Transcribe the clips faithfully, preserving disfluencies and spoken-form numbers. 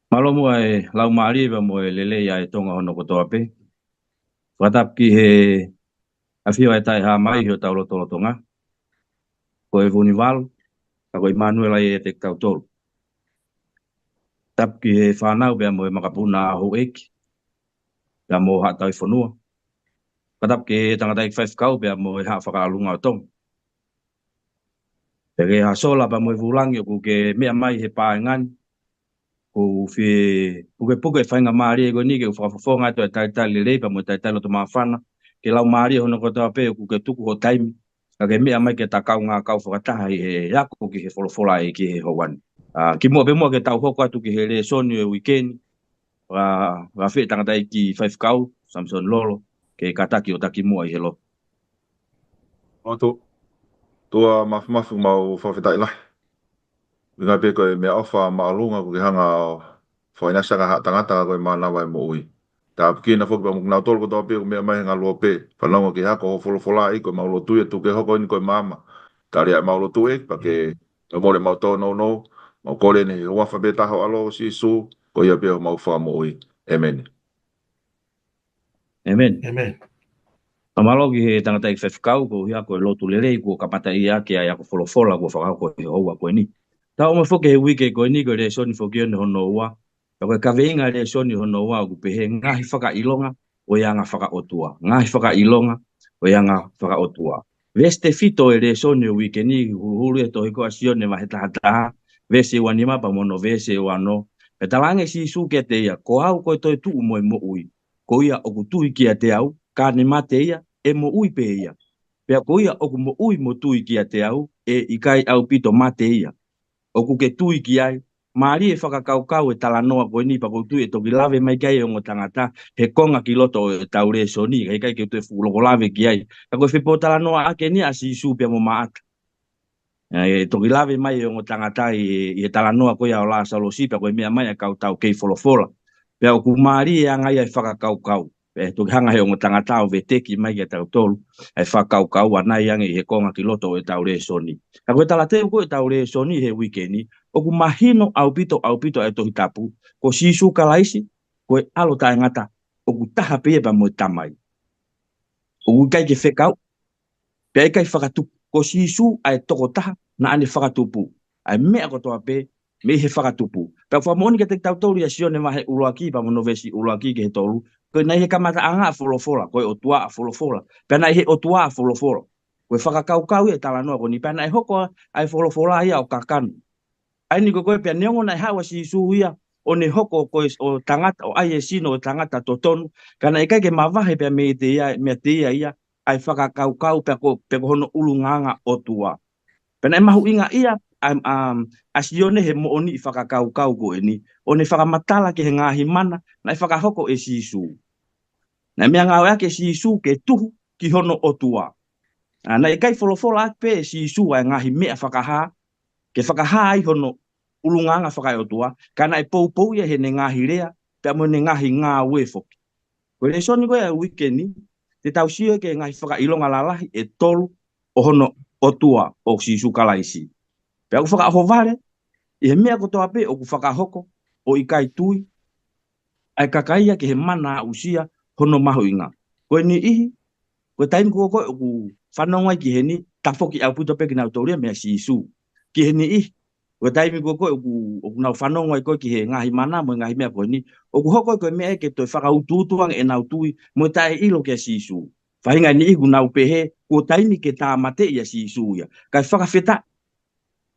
Mālō muʻa e laumālie pea mo e lelei ʻa e Tonga hono kotoa pē. Fakatapu ki he ʻafio ʻa e Taʻehāmai ʻi hotau lotolotonga, ko e Vunivalu, ka ko ʻImanuela ia ʻiate kitautolu. Tapu ki he fānau pea mo e makapuna ʻa houʻeiki pea mo haʻa tauhi fonua. Fakatapu ki he tangataʻeiki faifekau pea mo e haʻa fakaʻalunga ʻo Tonga. Pea ki he haʻa sola pea mo e vūlangi ʻoku ke meʻa mai he paenga ni, ʻoku ou fie pukepuke e faingamālie ko eni ke u fakafofonga atu e talitali lelei pea mo e talitali loto māfana ki he laumālie hono kotoa pē ʻoku ke tuku ho taimi kae ke meʻa mai ke ta kaungā kau fakataha ʻi he ako ki he folofola ʻa e ʻEiki he houa ni. ʻA, kimuʻa pē muʻa ke tau hoko atu ki he lēsoni ʻo e uike ni, ʻa, ʻa fē tangataʻeiki faifekau, Samson Lolo, ke kātaki ʻo taki muʻa ʻi he lotu. Lotu. ʻOtua Māfimafi, mau fakafetaʻi lahi. ʻUhinga pē ko e meʻaʻofa māʻolunga ʻoku ke hanga ʻo fakaʻinasi ʻaki haʻa tangata ko e mānava e moʻui. Tāpuekina foki pea mo kinautolu kotoa pē ʻoku meʻa mai he ngaluope, fanongo ki he ako ho folofola ʻEiki, ko ʻemau lotu ia tuku ke hoko eni ko e maama. Tali ʻemau lotu ʻEiki, pea ke ʻoua mole mau tōnounou, mau kole eni he huafa pē taha ho ʻAlo ko Sīsū, ko ia pē homau Fakamoʻui. ʻĒmeni. ʻĒmeni. ʻĒmeni. Ka mālō ki he tangataʻeiki faifekau, ko ia ko e lotu lelei kuo kamata ia ki ai ʻa e ako folofola kuo fakahoko he houa ko eni. Tau ō mai foki he uike ko eni ko e lēsoni foki eni hono ua. Pea ko e kaveinga e lēsoni hono ua ʻoku pehē: Ngaahi fakaʻilonga ʻo e anga fakaʻotua. Ngaahi fakaʻilonga ʻo e anga fakaʻotua. Veesi tefito e lēsoni ʻo e uike ni, huluhulu e tohi ko ia ʻa Sione vahe taha taha, veesi ua nima pea mo hono veesi ua ono. Pea talaange ʻe Sīsū kiate ia: Ko au ko e toetuʻu mo e moʻui. Ko ia ʻoku tui kiate au, ka ne mate ia, ʻe moʻui pē ia. Pea ko ia ʻoku moʻui mo tui kiate au, ʻe ʻikai ʻaupito mate ia. ʻOku ke tui ki ai? Mālie e fakakaukau e talanoa ko eni, pea ʻoku ou tui ʻe toki lave mai ki ai e ongo tangata he konga ki loto ʻo ʻetau lēsoni, ka ʻikai ke u toe fuʻu loko lave ki ai. Ka ko e fepōtalanoaʻaki eni ʻa Sīsū pea mo Maʻata. ʻE toki lave mai e ongo tangata ʻi, ʻi he talanoa ko ia ʻo Lāsalosi, pea ko e meʻa mai ʻa e kau taukei folofola. Pea ʻoku mālie e anga ia e fakakaukau. Pea ʻe toki hanga he ongo tangata ʻo veteki mai kiate kitautolu e fakakaukau ʻa ʻanai ange ʻi he konga ki loto ʻo ʻetau lēsoni. Ka ko e talateu ko ē ʻetau lēsoni he uike ni, ʻoku mahino ʻaupito, ʻaupito ʻa e Tohi Tapu, ko Sīsū Kalaisi, ko e ʻAlo Taʻengata, ʻoku taha pē ia pea mo e Tamai. ʻOku ʻikai ke fekau, pea ʻikai fakatupu. Ko Sīsū ʻa e tokotaha naʻa ne fakatupu ʻa e meʻa kotoa pē mei he fakatupu. Pea ʻoku fakamoʻoni kiate kitautolu ʻia Sione vahe ʻuluaki pea mo hono veesi ʻuluaki ki he tolu, ko e naʻe ʻi he kamataʻanga ʻa e folofola, ko e ʻOtua ʻa e folofola. Pea naʻe ʻi he ʻOtua ʻa e folofola. Ko e fakakaukau ia e talanoa ko eni, pea naʻe hoko ʻa e folofola ia ʻo kakano. ʻA eni ko ē, pea neongo naʻe haʻu ʻa Sīsū ia ʻo ne hoko ko e, ʻo tangata, ʻo ʻai e sino ʻo e tangata totonu, ka naʻe ʻikai ke mavahe pea meiate ia, meiate ia ia ʻa e fakakaukau pea ko, pea ko hono ʻulungaanga ʻOtua. Pea naʻe mahuʻinga ia ʻa, ʻa, ʻa Sione he moʻoniʻi fakakaukau ko eni, ʻo ne fakamatala ki he ngaahi mana naʻe fakahoko ʻe Sīsū. Naʻe meʻangāueʻaki ʻe Sīsū ke tuhu ki hono ʻOtua. ʻA, naʻe ʻikai folofolaʻaki pē ʻe Sīsū ʻa e ngaahi meʻa fakahā, ke fakahā ai hono ʻulungaanga fakaeʻotua, ka naʻe poupou ia heʻene ngaahi lea, pea mo ʻene ngaahi ngāue foki. Ko e lēsoni ko ia e uike ni, te tau sio ki he ngaahi fakaʻilonga lalahi ʻe tolu ʻo hono ʻOtua ʻo Sīsū Kalaisi. Pea ʻoku fakaʻohovale ʻi he meʻa kotoa pē ʻoku fakahoko ʻo ʻikai tui ʻa e kakai ia ki he mana aʻusia hono mahuʻinga. Ko e niʻihi, ko e taimi ko ē ʻoku fanongo ai ki heni, tafoki ʻaupito pē kinautolu ia meia Sīsū. Ki he niʻihi, ko e taimi ko ē ʻoku, ʻoku nau fanongo ai ko ē ki he ngaahi mana mo e ngaahi meʻa ko eni, ʻoku hoko ai ko e meʻa ia ke toe fakautuutu ange ʻenau tui mo e taʻeʻilo kia Sīsū. Faʻahinga e niʻihi ʻoku nau pehē, kuo taimi ke tāmateʻi ʻa Sīsū ia. Kae fakafetaʻi,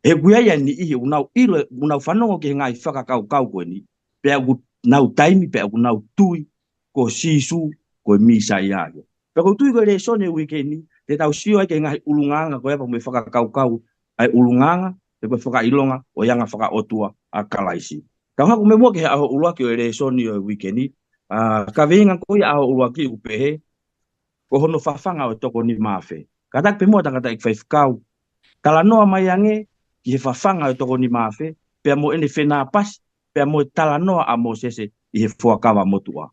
he ʻoku ʻi ai e niʻihi ʻoku nau ʻilo, ʻoku nau fanongo ki he ngaahi fakakaukau ko eni, pea ʻoku nau taimi, pea ʻoku nau tui ko Sīsū ko e Mīsaia ia. Pea ʻoku ou tui ko e lēsoni e uike ni, te tau sio ai ki he ngaahi ʻulungaanga ko ia pea mo e fakakaukau ʻa e ʻulungaanga, pe ko e fakaʻilonga ʻo e anga fakaʻotua ʻa Kalaisi. Tau haʻu muʻa ki he ʻaho ʻuluaki ʻo e lēsoni ʻo e uike ni, ʻa, kaveinga ko ia ʻaho ʻuluaki ʻoku pehē, ko hono fafanga ʻo e toko nima afe. Kātaki pē muʻa tangataʻeiki faifekau, talanoa mai ange ki he fafanga ʻo e toko nima afe, pea mo ʻene fenāpasi pea mo e talanoa ʻa Mōsese ʻi he Fuakava Motuʻa.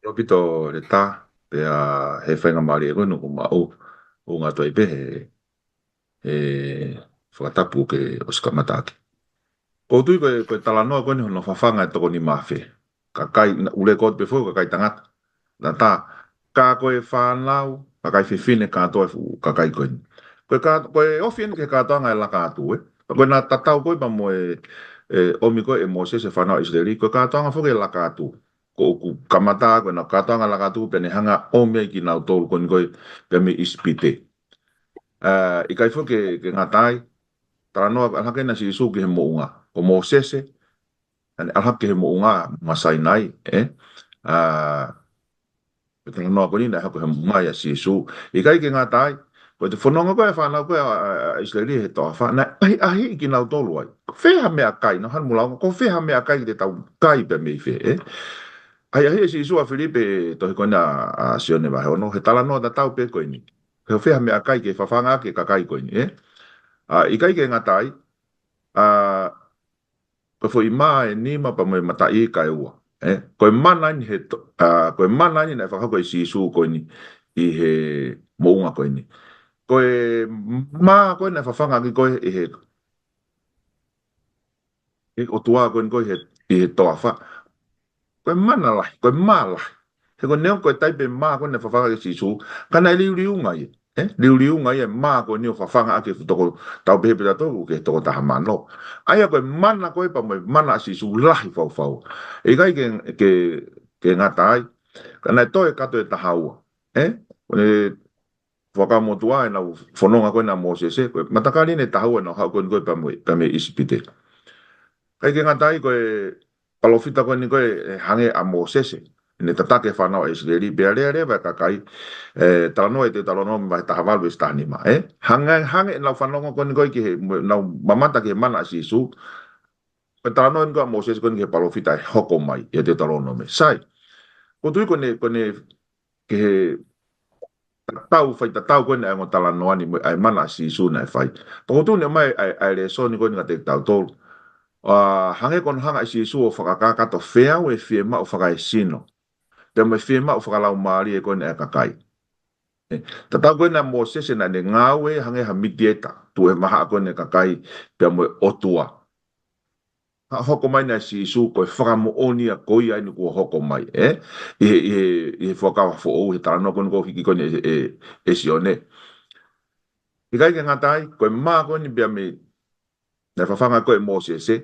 ʻIo, ʻaupito Leta, pea he faingamālie ko eni ʻoku maʻu, ʻo ngata ai pē he, he fakatapu ke ʻosi kamata ʻaki. ʻOku ou tui ko e, ko e talanoa ko eni hono fafanga e toko nima afe kakai, na, ʻoku lekooti pē foki kakai tangata. Naʻa tā, ka ko e fānau, kakai fefine kātoa e fuʻu kakai ko eni. Ko e kā-, ko e ofi eni ki he kātoanga e laka atu, ē. Ko e naʻe tatau ko ē pea mo e, e, ʻomi ko ē ʻe Mōsese e fānau ʻIsileli, ko e kātoanga foki e laka atu. Ko ʻoku kamata ko ē ʻenau kātoanga laka atu pea ne hanga ʻomi ai kinautolu ko eni ko ē pea mei ʻIsipite. Ā, ʻikai foki ke, ke ngata ai, talanoa ʻalu hake ʻa Sīsū ki he moʻunga. Ko Mōsese, naʻa ne ʻalu hake ki he moʻunga, moʻunga Sainai, ē? Ā, pea talanoa ko eni naʻe hoko he moʻunga ʻia Sīsū. ʻIkai ke ngata ai, ko e fononga ko ē ʻa e fānau ko ē ʻa, ʻa, ʻa ʻIsileli he toafa, naʻe ʻahiʻahiʻi kinautolu ai. Ko fē ha meʻakai, naʻa nau hanga ʻo lau, ko fē ha meʻakai te tau kai pea mei fē, ē? ʻAhiʻahiʻi ʻe Sīsū ʻa Filipe, tohi ko ena ʻa, ʻa Sione vahe ono, he talanoa tatau pē ko eni. Ko fē ha meʻakai ke fafanga ʻaki e kakai ko eni, ē? Ā, ʻikai ke ngata ai, ā, ko e foʻi mā ʻe nima pea mo e mataʻi ika ʻe ua, ē? Ko e mana eni he to-, ā, ko e mana eni naʻe fakahoko ʻe Sīsū ko eni ʻi he moʻunga ko eni. Ko e mā ko ē naʻe fafanga ʻaki ko ē ʻi he, ʻi he ʻOtua ko eni ko ē ʻi he, ʻi he toafa. Ko e mana lahi, ko e mā lahi. He ko e neongo ko e taipe mā ko ē naʻe fafanga ʻaki ʻe Sīsū, ka naʻe liuliunga ia. Ē? Liuliunga ia e mā ko eni ʻo fafanga ʻaki e fuʻu toko, tau pehē pē ʻe tautolu ki he toko taha mano. ʻA ia ko e mana ko ē pea mo e mana ʻa Sīsū lahi fau fau. ʻIkai ke, ke, ke ngata ai, ka naʻe toe kato e taha ua. Ē? Ko e Fuakava Motuʻa ʻenau fononga ko ena ʻa Mōsese, ko e matakali eni ʻe taha ua ʻenau haʻu ko eni ko ē pea mo e, pea mei ʻIsipite. ʻIkai ke ngata ai ko e palōfita ko eni ko ē, ē, hangē ʻa Mōsese, ʻene tataki e fānau ʻa ʻIsileli, pea lea leva e kakai, ē, talanoa ʻi he Teutalōnome vahe taha valu veesi taha nima, ē? Hangē, hangē ʻenau fanongo ko eni ko ē ki he, mo ʻenau mamata ki he mana ʻa Sīsū, ko e talanoa eni ko ē ʻa Mōsese ko eni ki he palōfita ʻe hoko mai, ʻi he Teutalōnome. Sai, ʻoku ou tui ko ʻene, ko ʻene ki he tatau, faitatau ko eni ʻa e ongo talanoa ni mo e, ʻa e mana ʻa Sīsū naʻe fai. Pea ʻoku ou tui naʻe ʻomai ʻa e, ʻa e lēsoni ko eni kiate kitautolu. Ā, hangē ko hono hanga ʻe Sīsū ʻo fakakakato feau e fiemaʻu fakaesino pea mo e fiemaʻu fakalaumālie ko eni ʻa e kakai. Ē, tatau ko ena ʻa Mōsese naʻa ne ngāue hangē ha mitieta, tuʻu he mahaʻa ko eni ʻa e kakai pea mo e ʻOtua. Ka hoko mai ʻa Sīsū ko e fakamoʻoni ia ko ia eni kuo hoko mai, ē? ʻI he, ʻi he, ʻi he Fuakava Foʻou, he talanoa ko eni kuo hiki ko eni ʻe, ʻe, ʻe Sione. ʻIkai ke ngata ai, ko e mā ko eni pea mei, naʻe fafanga ko ē ʻe Mōsese,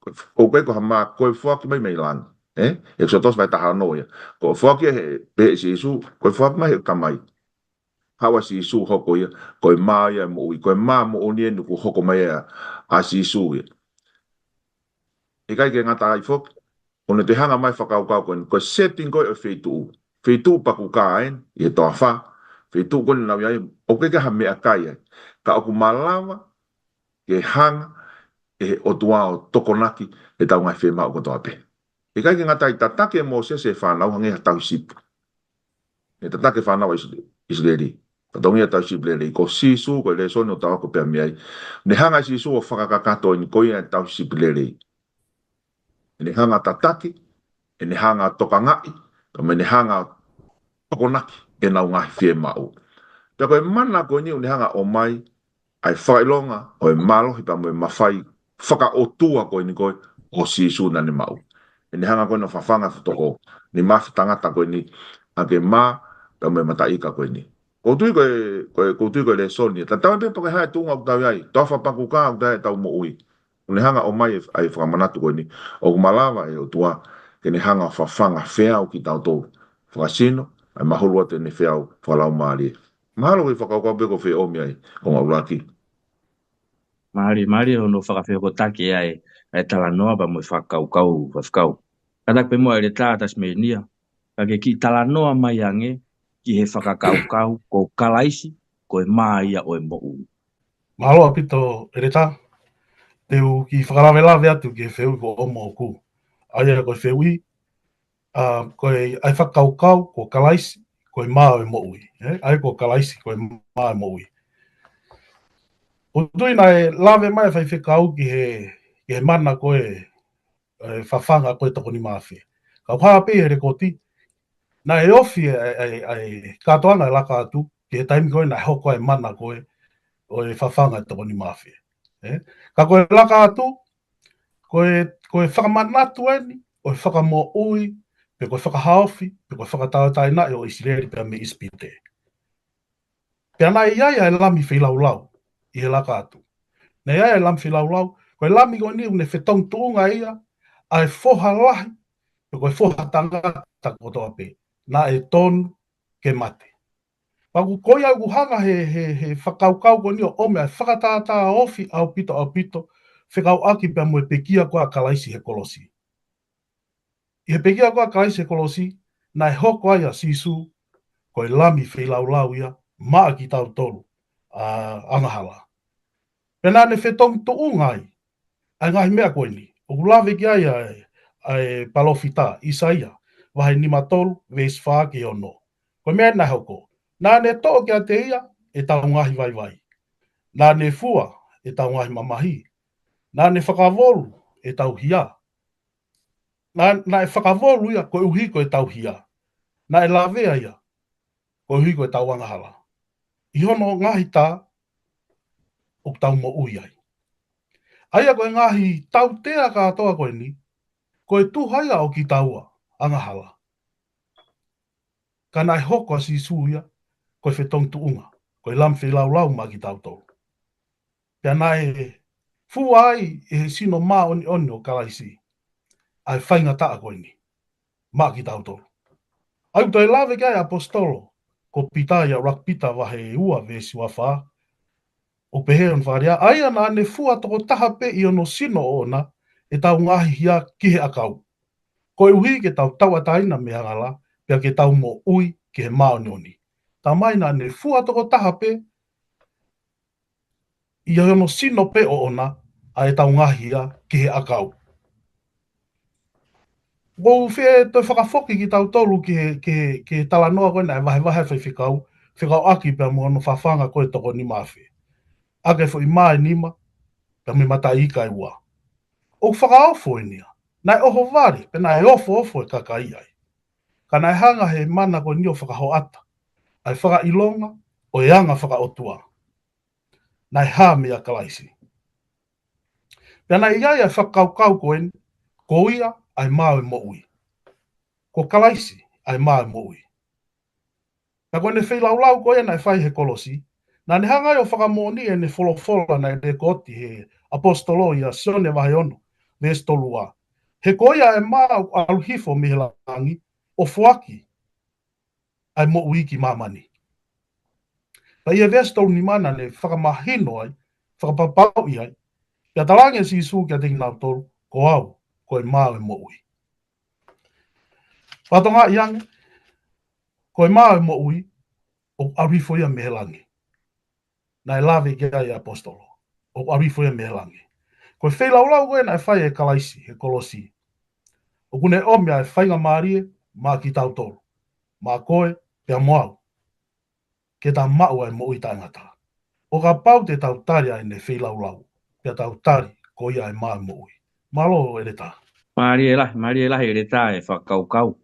ko e, ʻoku ʻikai ko ha mā, ko e foaki mai mei langi, ē? ʻEkisoto vahe taha ono ia. Ko e foaki he, pehē ʻe Sīsū, ko e foaki mai he Tamai. Haʻu ʻa Sīsū hoko ia, ko e mā ia ʻo e moʻui, ko e mā moʻoni eni kuo hoko mai ʻa, ʻa Sīsū ia. ʻIkai ke ngata ai foki, ʻoku ne toe hanga mai fakakaukau ko eni, ko e setting ko ē ʻo e feituʻu. Feituʻu pakukā eni, ʻi he toafa, feituʻu ko eni naʻa nau ʻi ai, ʻoku ʻikai ke ha meʻakai ai. Ka ʻoku malava, ke hanga, ʻe he ʻOtua ʻo tokonaki, ʻetau ngaahi fiemaʻu kotoa pē. ʻIkai ke ngata ai, tataki ʻe Mōsese e fānau hangē ha tauhi sipi. Ne tataki e fānau ʻa ʻIsile-, ʻIsileli. Fatongia tauhi sipi lelei. Ko Sīsū, ko e lēsoni ʻoku tau ako pē mei ai. Ne hanga ʻe Sīsū ʻo fakakakato eni ko ia e tauhi sipi lelei. ʻEne hanga tataki, ʻene hanga tokangaʻi, pea mo ʻene hanga tokonaki ʻenau ngaahi fiemaʻu. Pea ko e mana ko eni ʻoku ne hanga ʻomai, ʻa e fakaʻilonga ʻo e mālohi pea mo e mafai fakaʻotua ko eni ko ē ʻo Sīsū naʻa ne maʻu. ʻEne hanga ko eni ʻo fafanga e fuʻu toko nima afe tangata ko eni ʻaki e mā pea mo e mataʻi ika ko eni. ʻOku ou tui ko e, ko e, ʻoku ou tui ko e lēsoni. Tatau ai pē pe ko e hā e tuʻunga ʻoku tau ʻi ai. Toafa pakukā ʻoku tau ʻi ai ʻetau moʻui. ʻOku ne hanga ʻomai e, ʻa e fakamanatu ko eni. ʻOku malava e ʻOtua ke ne hanga ʻo fafanga feau kitautolu. Fakasino, ʻa e mahulu atu ʻene feau fakalaumālie. Mahalo ko e fakakaukau pē ʻoku ou fie ʻomi ai, ko Ngaulaki. Mālie, mālie hono fakafehokotaki ʻa e, ʻa e talanoa pea mo e fakakaukau, fakakaukau. Kātaki pē muʻa ʻEletā Tasimēnia, ka ke kiʻi talanoa mai ange ki he fakakaukau ko Kalaisi, ko e mā ia ʻo e moʻui. Mālō ʻaupito ʻEletā, te u kiʻi fakalavelave atu ki he fehuʻi kuo ʻomai ʻoʻoku. ʻA ia ko e fehuʻi, ā, ko e, ʻa e fakakaukau, ko Kalaisi, ko e mā ʻo e moʻui. Ē? ʻA ia ko Kalaisi, ko e mā ʻo e moʻui. ʻOku ou tui naʻe lave mai e faifekau ki he, ki he mana ko ē, ē, fafanga ko ē toko nima afe. Ka ʻoku hā pē ʻi he lekooti, naʻe ofi e, e, e, e kātoanga e laka atu, ki he taimi ko ē naʻe hoko ai e mana ko ē, ʻo e fafanga e toko nima afe. ē? Ka ko e laka atu, ko e, ko e fakamanatu eni ʻo e fakamoʻui, pe ko e fakahaofi, pe ko e fakatauʻatāinaʻi ʻo ʻIsileli pea mei ʻIsipite. Pea naʻe ʻi ai ʻa e lami feilaulau ʻi he laka atu. Naʻe ʻi ai ʻa e lami feilaulau, ko e lami ko eni ʻoku ne fetongi tuʻunga ia ʻa e foha lahi, pe ko e foha tangata kotoa pē, naʻe tonu ke mate. Pea ʻoku ko ia ʻoku hanga he, he, he fakakaukau ko eni ʻo ʻomai ʻa e fakatātā ofi ʻaupito ʻaupito, fekauʻaki pea mo e pekia ko ē ʻa Kalaisi he kolosi. ʻI he pekia ko ē ʻa Kalaisi he kolosi, naʻe hoko ai ʻa Sīsū ko e lami feilaulau ia maʻa kitautolu, ʻa, angahala. Pea naʻa ne fetongi tuʻunga ai ʻa e ngaahi meʻa ko eni ʻoku lave ki ai ʻa e, ʻa e palōfita ʻIsaia, vahe nima tolu, veesi fā ki he ono. Ko e meʻa naʻe hoko. Naʻa ne toʻo kiate ia ʻetau ngaahi vaivai. Naʻa ne fua ʻetau ngaahi mamahi. Naʻa ne fakavolu ʻetau hia. Naʻa, naʻe fakavolu ia koeʻuhi ko ʻetau hia. Naʻe lavea ia koeʻuhi ko ʻetau angahala. ʻI hono ngaahi tā ʻoku tau moʻui ai. ʻA ia ko e ngaahi tautea kātoa ko eni, ko e tuha ia ʻo kitaua angahala. Ka naʻe hoko ʻa Sīsū ia ko e fetongi tuʻunga, ko e lami feilaulau maʻa kitautolu. Pea naʻe fua ai ʻe he sino māʻoniʻoni ʻo Kalaisi ʻa e faingataʻa ko eni maʻa kitautolu. ʻA ia ʻoku toe lave ki ai ʻa e ʻaposetolo ko Pita ʻi he ʻuluaki Pita vahe ua veesi ua fā, ʻo pehē hono fakalea, ʻa ia naʻa ne fua tokotaha pē ʻi hono sino ʻoʻona ʻetau ngaahi hia ki he ʻakau, koeʻuhi ke tau tauʻatāina mei he angahala, pea ke tau moʻui ki he māʻoniʻoni. Talamai naʻa ne fua tokotaha pē ʻi hono sino pē ʻoʻona ʻa ʻetau ngaahi hia ki he ʻakau. ʻOku ou fie toe fakafoki kitautolu ki he, ki he, ki he talanoa ko ē naʻe vahevahe ʻe he faifekau, fekauʻaki pea mo hono fafanga ko ē toko nima afe. ʻAki e foʻi mā ʻe nima, pea mo e mataʻi ika ʻe ua. ʻOku fakaofo eni ia. Naʻe ʻohovale, pea naʻe ofoofo e kakai ai. Ka naʻe hanga he mana ko eni ʻo fakahoʻata ʻa e fakaʻilonga ʻo e anga fakaʻotua. Naʻe hā meia Kalaisi. Pea naʻe ʻi ai ʻa e fakakaukau ko eni, ko ia ʻa e mā ʻo e moʻui. Ko Kalaisi ʻa e mā ʻo e moʻui. Pea ko ʻene feilaulau ko ia naʻe fai he kolosi, naʻa ne hanga ai ʻo fakamoʻoniʻi ʻene folofola naʻe lekooti he ʻaposetolo ʻia Sione vahe ono, veesi tolu ua. He ko ia ʻa e mā ʻoku ʻalu hifo mei he langi, ʻo foaki ʻa e moʻui ki māmani. Pea ʻi he veesi tolu nima naʻa ne fakamahino ai, fakapapauʻi ai, pea talaange ʻe Sīsū kiate kinautolu, ko au, ko e mā ʻo e moʻui. Fakatokangaʻi ange, ko e mā ʻo e moʻui, ʻoku ʻalu hifo ia mei he langi. Naʻe lave ki ai ʻa e ʻaposetolo, ʻoku ʻalu hifo ia mei he langi. Ko e feilaulau ko ē naʻe fai ʻe Kalaisi he kolosi, ʻoku ne ʻomi ʻa e faingamālie maʻa kitautolu, maʻa koe pea mo au, ke ta maʻu ʻa e moʻui taʻengata. ʻO kapau te tau tali ʻa ʻene feilaulau, pea tau tali ko ia ʻa e mā ʻo e moʻui. Mālō ʻEletā. Mālie lahi, mālie lahi ʻEletā e fakakaukau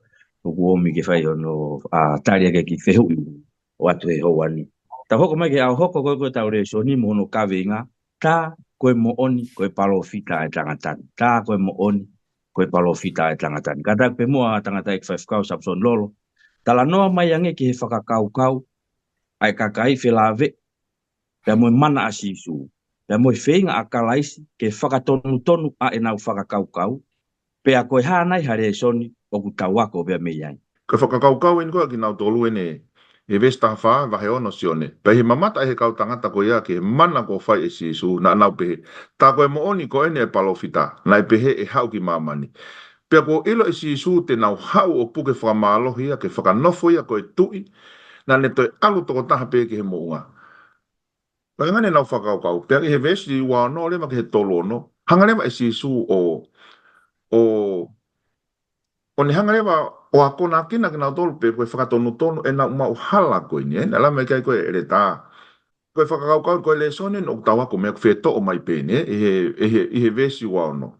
ʻoku ʻomi ke fai hono, ʻa, tali ʻaki e kiʻi fehuʻi ʻoatu he houa ni. Tau hoko mai ki he ʻaho hoko ko ē ko ʻetau lēsoni mo hono kaveinga, Tā ko e moʻoni ko e palōfita ʻa e tangata ni. Tā ko e moʻoni ko e palōfita ʻa e tangata ni. Kātaki pē muʻa tangataʻeiki faifekau Samusoni Lolo, talanoa mai ange ki he fakakaukau ʻa e kakai felāveʻi pea mo e mana ʻa Sīsū, pea mo e feinga ʻa Kalaisi ke fakatonutonu ʻa ʻenau fakakaukau, pea ko e hā nai ha lēsoni ʻoku tau ako pea mei ai. Ko e fakakaukau eni ko ē ʻa kinautolu eni, ʻi he veesi taha fā, vahe ono Sione. Pea ʻi he mamata ʻa e kau tangata ko ia ki he mana kuo fai ʻe Sīsū, naʻa nau pehē, Tā ko e moʻoni ko eni e palōfita naʻe pehē ʻe haʻu ki māmani. Pea kuo ʻilo ʻe Sīsū te nau haʻu ʻo puke fakamālohi ia ke fakanofo ia ko e tuʻi, naʻa ne toe ʻalu tokotaha pē ki he moʻunga. Pea hangē naʻa nau fakakaukau, pea ʻi he veesi ua ono leva ki he tolu ono, hanga leva ʻe Sīsū ʻo, ʻo, ʻo ne hanga leva ʻo akonakina kinautolu pē ko e fakatonutonu ʻenau maʻu hala ko eni, ē, naʻe lave mai ki ai ko ē ʻEletā. Ko e fakakaukau ko e lēsoni eni ʻoku tau ako mei ai ʻoku fie toʻo mai pē eni, ē, ʻi he, ʻi he, ʻi he veesi ua ono.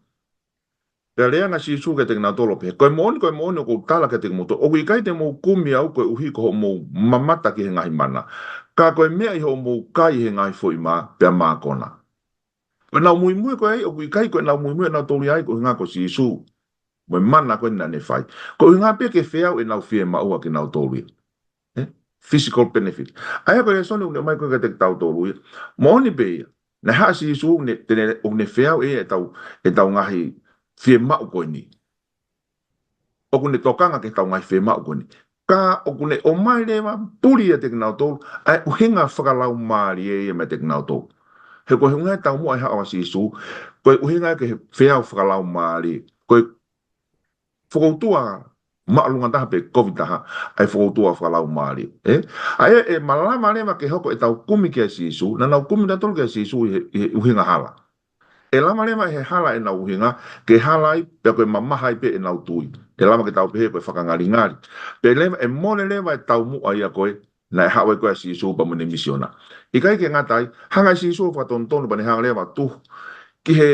Pea lea ange ʻa Sīsū kiate kinautolu ʻo pehē, Ko e moʻoni, ko e moʻoni ʻoku ou tala kiate kimoutolu, ʻoku ʻikai te mou kumi au koeʻuhi ko hoʻomou mamata ki he ngaahi mana, ka ko e meʻa ʻi hoʻomou kai ʻi he ngaahi foʻi mā, pea mākona. Ko ʻenau muimui ko ē, ʻoku ʻikai ko ʻenau muimui ʻenau tōlia ai, ko e ʻuhinga ko Sīsū. Mo e mana ko ē naʻa ne fai. Ko e ʻuhinga pē ke feau ʻenau fiemaʻu ʻa kinautolu ia. Eh? Physical benefit. ʻA ia ko e lēsoni ʻoku ne ʻomai ko ē kiate kitautolu ia. Moʻoni pē ia. Naʻe haʻu ʻa Sīsū ne, te ne, ʻoku ne feau ʻe ia ʻetau, ʻetau ngaahi fiemaʻu ko eni. ʻOku ne tokanga ki heʻetau ngaahi fiemaʻu ko eni. Ka ʻoku ne ʻomai leva puli ʻiate kinautolu, ʻa e ʻuhinga fakalaumālie ia meiate kinautolu. He ko e ʻuhinga ʻetau muʻa ʻi he haʻu ʻa Sīsū, ko e ʻuhinga ke feau fakalaumālie. Ko e fokoutua māʻolunga taha pe kovi taha, ʻa e fokoutua fakalaumālie. Eh? ʻA ia ʻe malava leva ke hoko ʻetau kumi kia Sīsū, naʻa nau kumi kinautolu kia Sīsū ʻi he, ʻi he ʻuhinga hala. ʻE lava leva ʻe he hala ʻenau ʻuhinga, ke hala ai, pea ko e mamaha ai pē ʻenau tui. ʻE lava ke tau pehē ko e fakangalingali. Pea leva, ʻe mole leva ʻetau muʻa ia ko ē, naʻe haʻu ai ko ē ʻa Sīsū pea mo ʻene misiona. ʻIkai ke ngata ai, hanga ʻe Sīsū ʻo fakatonutonu pea ne hanga leva ʻo tuhu ki he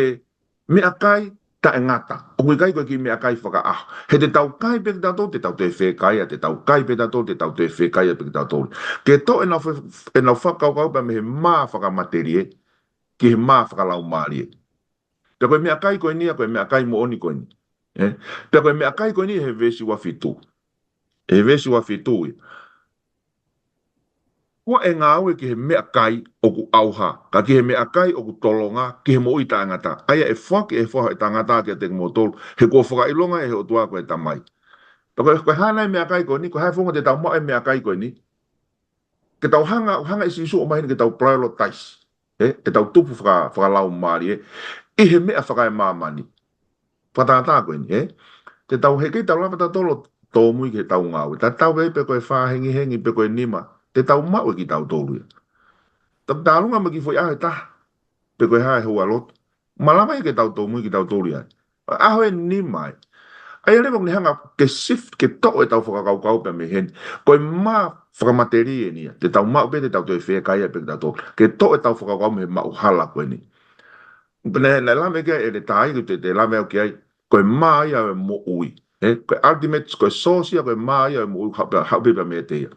meʻakai taʻengata. ʻOku ʻikai ko e kiʻi meʻakai fakaʻaho. He te tau kai pē kitautolu, te tau toe fekaia, te tau kai pē kitautolu, te tau toe fekaia pē kitautolu. Ke toʻo ʻenau fe-, ʻenau fakakaukau pea mei he mā fakamatelie, ki he mā fakalaumālie. Pea ko e meʻakai ko eni ia, ko e meʻakai moʻoni ko eni. Eh? Pea ko e meʻakai ko eni he veesi ua fitu. He veesi ua fitu ia. Kuo ʻe ngāue ki he meʻakai ʻoku ʻauha, ka ki he meʻakai ʻoku tolonga, ki he moʻui taʻengata. ʻA ia ʻe foaki ʻe he Foha ʻo e Tangata kiate kimoutolu, he kuo fakaʻilonga ʻe he ʻOtua ko e Tamai. Pea ko e, ko e hā nai meʻakai ko eni, ko e hā e founga te tau maʻu e meʻakai ko eni. Ke tau hanga, hanga ʻe Sīsū ʻo ʻomai heni ke tau prioritize. Eh? Ke tau tupu faka-, fakalaumālie. ʻI he meʻa fakaemāmani. Fakatātā ko eni, eh? Te tau heʻikai tau lava tautolu ʻo tōmui ki heʻetau ngāue. Tatau ai pē pe ko e fā hengihengi, pe ko e nima. Te tau maʻu ʻe kitautolu ia. Tau tālunga mai ki he foʻi ʻaho ʻe taha. Pe ko e hā e houa lotu. Malava ia ke tau tōmui kitautolu ia. ʻAho ʻe nima ai. ʻA ia leva ʻoku ne hanga ke shift, ke toʻo ʻetau fakakaukau pea mei heni. Ko e mā fakamatelie eni ia. Te tau maʻu pē, te tau toe fekaia pē kitautolu. Ke toʻo ʻetau fakakaukau mei he maʻu hala ko eni. Pea naʻe, naʻe lave ki ai ʻEletā ia, te, te lave au ki ai. Ko e mā ia ʻo e moʻui. Eh, ko e ultimate, ko e source ia, ko e mā ia ʻo e moʻui, haʻu pē, haʻu pē pea meiate ia.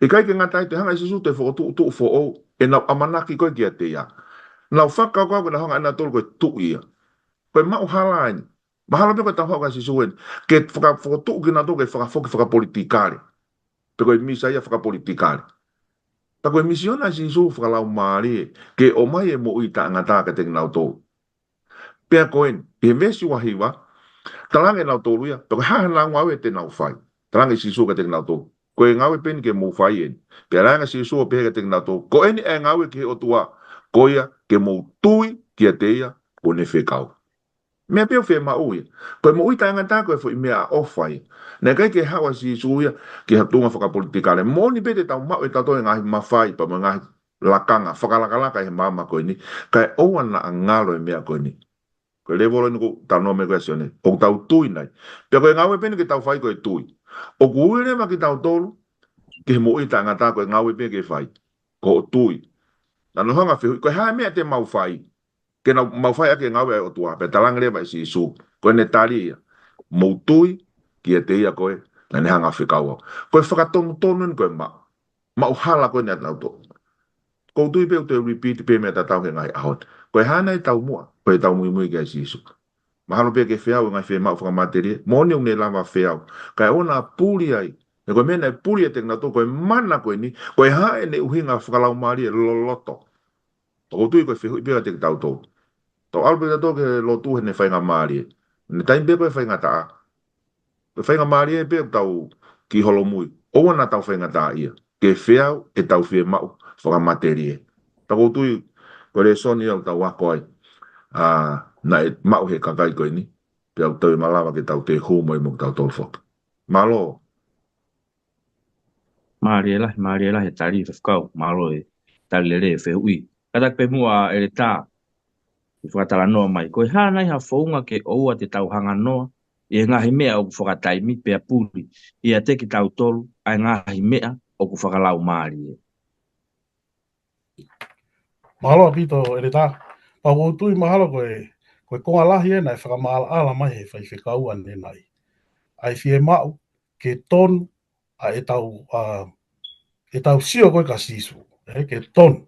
ʻIkai ke ngata ai, toe hanga ʻe Sīsū ʻo toe fokotuʻutuʻu foʻou ʻenau ʻamanaki ko ē kiate ia. Nau fakakaukau ke nau hanga ʻe nautolu ko e tuʻi ia. Ko e maʻu hala eni. Mahalo pē ko e tau haʻu kia Sīsū eni. Ke faka-, fokotuʻu kinautolu ke fakafoki fakapolitikale. Pe ko e Mīsaia fakapolitikale. Pea ko e misiona ʻa Sīsū fakalaumālie, ke ʻomai e moʻui taʻengata kiate kinautolu. Pea ko eni, ʻi he veesi ua hiva, talaange ʻe nautolu ia, pea ko e hā haʻanau ngāue te nau fai. Talaange ʻe Sīsū kiate kinautolu. Ko e ngāue pē eni ke mou fai eni. Pea talaange ʻe Sīsū ʻo pehē kiate kinautolu. Ko eni ʻa e ngāue ki he ʻOtua, ko ia ke mou tui kiate ia kuo ne fekau. Meʻa pē ʻoku fiemaʻu ia. Ko e moʻui taʻengata ko e foʻi meʻaʻofa ia. Naʻe ʻikai ke haʻu ʻa Sīsū ia ki ha tuʻunga fakapolitikale. Moʻoni pē te tau maʻu ʻe tautolu e ngaahi mafai pea mo e ngaahi lakanga, fakalakalaka ʻi he māmani ko eni. Kae ʻoua naʻa ngalo e meʻa ko eni. Ko e lēvolo eni ʻoku tau talanoa mai ko ē ʻa Sione. ʻOku tau tui nai. Pea ko e ngāue pē eni ke tau fai ko e tui. ʻOku ui leva kitautolu ki he moʻui taʻengata ko e ngāue pē ke fai. Ko hoʻo tui. Naʻa nau hanga ʻo fehuʻi, ko e hā e meʻa te mau fai. Ke nau, mau fai ʻaki e ngāue ʻa e ʻOtua, pea talaange leva ʻe Sīsū. Ko ʻene tali ia. Mou tui kiate ia ko ē naʻa ne hanga ʻo fekau au. Ko e fakatonutonu eni ko e maʻu. Maʻu hala ko eni ʻa tautolu. ʻOku ou tui pē ʻoku te repeat pē meʻa tatau he ngaahi ʻaho ni. Ko e hā nai ʻetau muʻa, ko ʻetau muimui kia Sīsū. Mahalo pē ke feau e ngaahi fiemaʻu fakamatelie, moʻoni ʻoku ne lava feau. Kae ʻoua naʻa puli ai. He ko e meʻa naʻe puli ʻiate kinautolu, ko e mana ko eni, ko e hā ʻene ʻuhinga fakalaumālie loloto. ʻOku ou tui ko e fehuʻi pē ia kiate kitautolu. Tau ʻalu pē kitautolu ki he lotu heʻene faingamālie. He taimi pē ko e faingataʻa. Ko e faingamālie pē ʻoku tau kiʻi holomui. ʻOua naʻa tau faingataʻaʻia. Ke feau ʻetau fiemaʻu fakamatelie. Pea ʻoku ou tui ko e lēsoni ia ʻoku tau ako ai. ʻA, naʻe maʻu he kakai ko eni. Pea ʻoku tau malava ke tau toe hū mai mo kitautolu foki. Mālō. Mālie lahi, mālie lahi e tali Faifekau, mālō e tali lelei e fehuʻi. Kātaki pē muʻa ʻEletā, ʻi he fakatalanoa mai. Ko e hā nai ha founga ke ʻoua te tau hanga noa, ʻi he ngaahi meʻa ʻoku fakataimi pea puli, ʻiate kitautolu, ʻa e ngaahi meʻa ʻoku fakalaumālie. Mālō ʻaupito ʻEletā. Pea ʻoku ou tui mahalo ko e, ko e konga lahi ena ʻe fakamaʻalaʻala mai he Faifekau ʻanenai. ʻA e fiemaʻu, ke tonu, ʻa ʻetau, ʻa, ʻetau sio ko ē kia Sīsū, ē, ke tonu.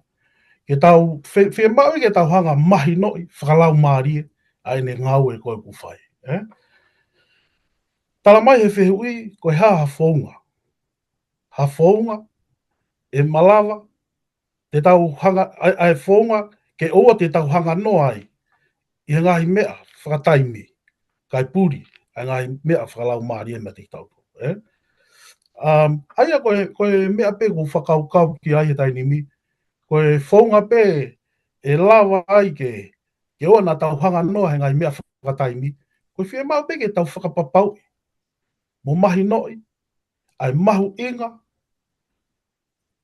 Ke tau, fie, fiemaʻu ke tau hanga mahinoʻi fakalaumālie ʻa ʻene ngāue ko ē ʻoku fai. ʻE? Tala mai he fehuʻi, ko e hā ha founga. Ha founga, ʻe malava, te tau hanga, ʻa e, ʻa e founga, ke ʻoua te tau hanga noa ai, ʻi he ngaahi meʻa fakataimi, kae puli, ʻa e ngaahi meʻa fakalaumālie meiate kitautolu, ʻe? Um, ʻa ia ko e, ko e meʻa pē ʻoku ou fakakaukau ki ai he taimi ni, ko e founga pē ʻe lava ai ke, ke ʻoua naʻa tau hanga noa he ngaahi meʻa fakataimi, ko e fiemaʻu pē ke tau fakapapauʻi, mo mahinoʻi, ʻa e mahuʻinga,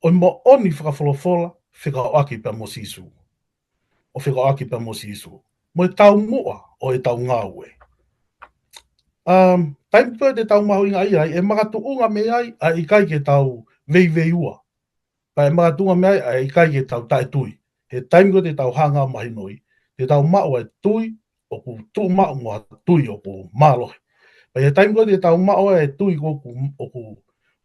ʻo e moʻoni fakafolofola, fekauʻaki pea mo Sīsū. ʻO fekauʻaki pea mo Sīsū. Mo e taumuʻa ʻo ʻetau ngāue. Um, taimi ko ē te tau mahuʻingaʻia ai, ʻe makatuʻunga mei ai, ʻa e ʻikai ke tau veiveiua. Pea ʻe makatuʻunga mei ai, ʻa e ʻikai ke tau taʻetui. He taimi ko ē te tau hanga mahinoʻi, te tau maʻu ʻa e tui, ʻoku tuʻu maʻu mo ha tui ʻoku mālohi. Pea ʻi he taimi ko ē te tau maʻu ʻa e tui ʻoku, ʻoku,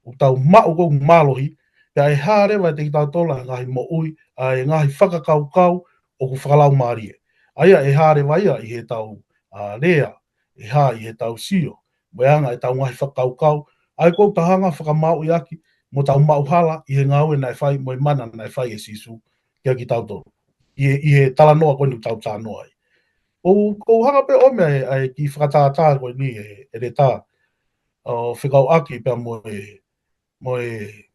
ʻoku tau maʻu ʻoku mālohi, pea ʻe hā leva ʻiate kitautolu ʻa e ngaahi moʻui, ʻa e ngaahi fakakaukau ʻoku fakalaumālie. ʻA ia ʻe hā leva ia ʻi heʻetau, ʻa, lea, ʻe hā ʻi heʻetau sio, mo e anga ʻetau ngaahi fakakaukau, ʻa ia ʻoku tau hanga fakamaauʻi ʻaki, mo tau maʻuhala ʻi he ngāue naʻe fai, mo e mana naʻe fai ʻe Sīsū, kiate kitautolu. ʻI he, ʻi he talanoa ko eni ʻoku tau talanoa ai. ʻOku ou hanga pē ʻo ʻomai ʻa e, ʻa e kiʻi fakatātā ko eni ʻe, ʻe Leta. ʻO fekauʻaki pea mo e, mo e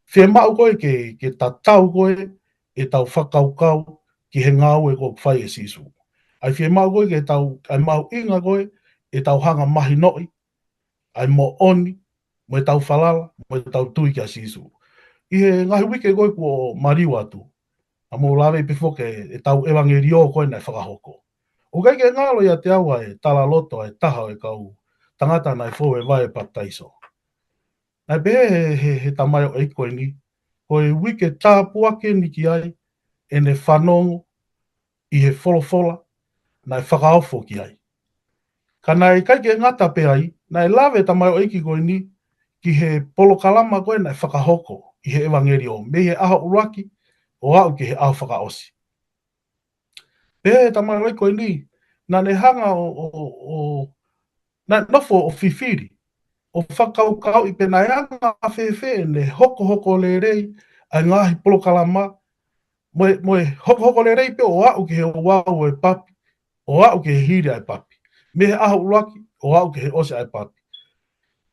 fiemaʻu ko ē ke, ke tatau ko ē ʻetau fakakaukau ki he ngāue ʻoku fai ʻe Sīsū. ʻA e fiemaʻu ko ē ke tau, ʻa e mahuʻinga ko ē ʻetau hanga mahinoʻi, ʻa e moʻoni, mo ʻetau falala, mo ʻetau tui kia Sīsū. ʻI he ngaahi uike ko ē kuo maliu atu, ʻa mou lave pē foki ʻetau ʻevangeliō ko ē naʻe fakahoko. ʻOku ʻikai ke ngalo ʻiate au ʻa e talaloto ʻa e taha ʻo e kau tangata naʻe fou he vai ʻo e papitaiso. Naʻe pehē he, he, he tamaioʻeiki ko eni, ko e uike tāpuaki eni ki ai, ʻene fanongo ʻi he folofola naʻe fakaofo ki ai. Ka naʻe ʻikai ke ngata pē ai, naʻe lave tamaioʻeiki ko eni ki he polokalama ko ē naʻe fakahoko ʻi he ʻevangeliō, mei he ʻaho ʻuluaki ʻo aʻu ki he ʻaho fakaʻosi. Pehē he tamaioʻeiki ko eni, naʻa ne hanga ʻo, ʻo, ʻo, ʻo, naʻe nofo ʻo fifili, ʻo fakakaukauʻi pe naʻe anga fēfē ʻene hokohoko lelei ʻa e ngaahi polokalama, mo e, mo e hokohoko lelei pē ʻo aʻu ki he ouau ʻo e papi, ʻo aʻu ki he hili ʻa e papi. Mei he ʻaho ʻuluaki, ʻo aʻu ki he ʻosi ʻa e papi.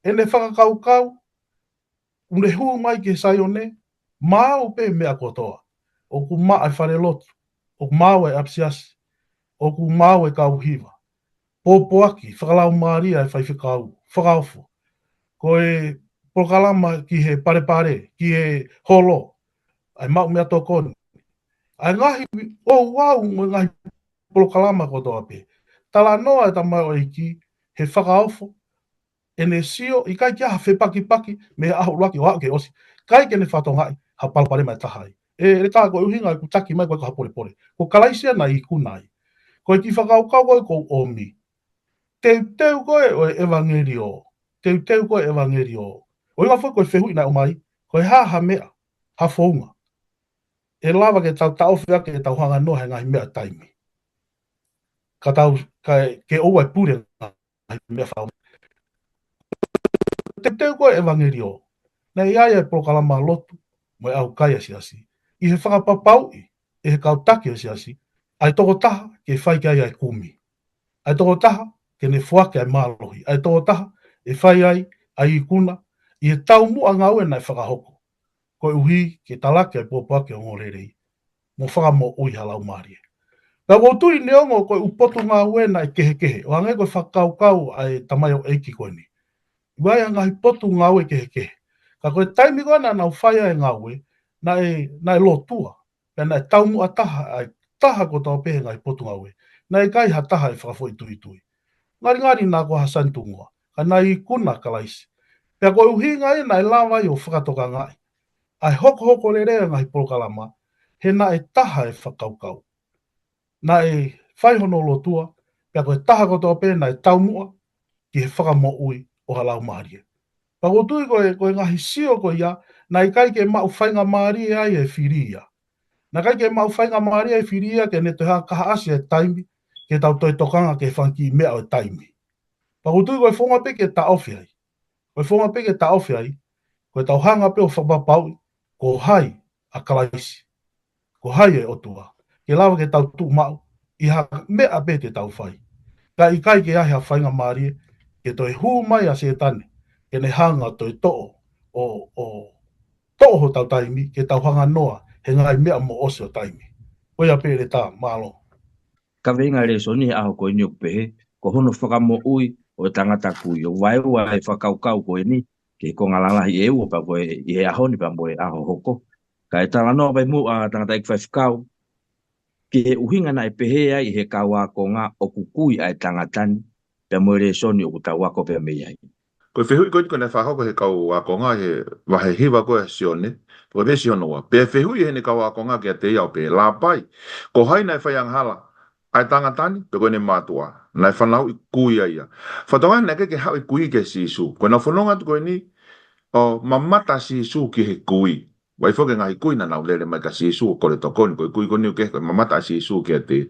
ʻEne fakakaukau, ʻoku ne hū mai ki he Saione, maau pē meʻa kotoa. ʻOku maʻa e falelotu, ʻoku maau e ʻapisiasi, ʻoku maau e kau hiva. Pōpoaki, fakalaumālie ʻa e faifekau, fakaofo. Ko e polokalama ki he palepale, ki he holo, ʻa e maʻu meʻatokoni. ʻA e ngaahi ouau mo e ngaahi polokalama kotoa pē. Talanoa e tamaioʻeiki, he fakaofo, ʻene sio, ʻikai ke ʻi ai ha fepakipaki, mei he ʻaho ʻuluaki ʻo aʻu ki he ʻosi. ʻIkai ke ne fakatokangaʻi ha palopalema ʻe taha ai. ʻE, ʻe Leta, ko e ʻuhinga ʻeku taki mai ko e ko ha polepole. Ko Kalaisi ia naʻe ikuna ai. Ko e kiʻi fakakaukau ko ē ʻoku ou ʻomi. Teuteu ko ē ʻo e ʻevangeliō. Teuteu ko ē ʻevangeliō. ʻUhinga foki ko e fehuʻi naʻe ʻomai, ko e hā ha meʻa, ha founga ʻe lava ke tau taʻofi ʻaki ʻetau hanga noa he ngaahi meʻa taimi. Ka tau, ka, ke ʻoua ʻe pule ngaahi meʻa fau. Teuteu ko ē ʻevangeliō. Naʻe ʻi ai e polokalama lotu, mo e ʻaukai ʻa e siasi. ʻI he fakapapauʻi, ʻe he kau taki ʻo e siasi, ʻa e tokotaha ke fai ki ai ʻa e kumi. ʻA e tokotaha ke ne foaki ʻa e mālohi. ʻA e tokotaha ʻe fai ai ʻa e ikuna, ʻi he taumuʻa ngāue naʻe fakahoko. Koeʻuhi ke talaki ʻa e pōpoaki ʻo e ongoongolelei, mo fakamoʻui ha laumālie. Pea ʻoku ou tui neongo ko e ʻū potungāue naʻe kehekehe, ʻo hangē ko e fakakaukau ʻa e tamaioʻeiki ko eni. ʻOku ʻi ai e ngaahi potungāue kehekehe. Ka ko e taimi ko ē naʻa nau fai ai e ngāue, naʻe, naʻe lotua, pea naʻe taumuʻa taha ʻa e taha kotoa pē he ngaahi potungāue. Naʻe ʻikai ha taha ʻe fakafoʻituitui. Ngalingali naʻa ko ha sanitungoa, ka naʻe ikuna ʻa Kalaisi. Pea ko e ʻuhinga ia naʻe lava ai ʻo fakatokangaʻi ʻa e hokohoko lelei ʻa e ngaahi polokalama, he naʻe taha e fakakaukau. Naʻe fai hono lotua, pea ko e taha kotoa pē naʻe taumuʻa ki he fakamoʻui ʻo ha laumālie. Pea ʻoku ou tui ko e, ko e ngaahi sio ko ia, naʻe ʻikai ke maʻu faingamālie ai e fili ia. Naʻe ʻikai ke maʻu faingamālie ʻa e fili ia ke ne toe hanga ʻo kahaʻasi e taimi, ke tau toe tokanga ki he fanga kiʻi meʻa ʻo e taimi. Pea ʻoku ou tui ko e founga pē ke taʻofi ai. Ko e founga pē ke taʻofi ai, ko e tau hanga pē ʻo fakapapauʻi, ko hai ʻa Kalaisi. Ko hai e ʻOtua. Ke lava ke tau tuʻu maʻu, ʻi ha meʻa pē te tau fai. Ka ʻikai ke ʻi ai ha faingamālie, ke toe hū mai ʻa Sētane, ke ne hanga ʻo toe toʻo, ʻo, ʻo, toʻo hotau taimi, ke tau hanga noa, he ngaahi meʻa moʻosi ʻo taimi. Ko ia pē Leta, mālō. Kaveinga e lēsoni he ʻaho ko eni ʻoku pehē, ko hono fakamoʻui ʻo e tangata kui. ʻOku vaeua e fakakaukau ko eni, ki he konga lalahi ʻe ua pea ko e ʻi he ʻaho ni pea mo e ʻaho hoko. Ka e talanoa mai muʻa ʻa e tangataʻeiki faifekau, ki he ʻuhinga naʻe pehē ai ʻe he kau ākonga ʻoku kui ʻa e tangata ni, pea mo e lēsoni ʻoku tau ako pea mei ai. Ko e fehuʻi ko eni ko ē naʻe fakahoko ʻe he kau ākonga he vahe hiva ko ē ʻa Sione, ko e veesi hono ua. Pea fehuʻi ʻe heʻene kau ākonga kiate ia ʻo pehē, Lāpai, ko hai naʻe fai angahala, ʻa e tangata ni, pe ko ʻene mātuʻa, naʻe fanauʻi kui ai ia. Fakatokangaʻi naʻe ʻikai ke haʻu e kui kia Sīsū. Ko ʻenau fononga atu ko eni, ʻo mamata Sīsū ki he kui. Vakai foki ki he ngaahi kui naʻa nau lele mai kia Sīsū ʻo kole tokoni, ko e kui ko eni ʻoku kehe ko e mamata ʻa Sīsū kiate ia.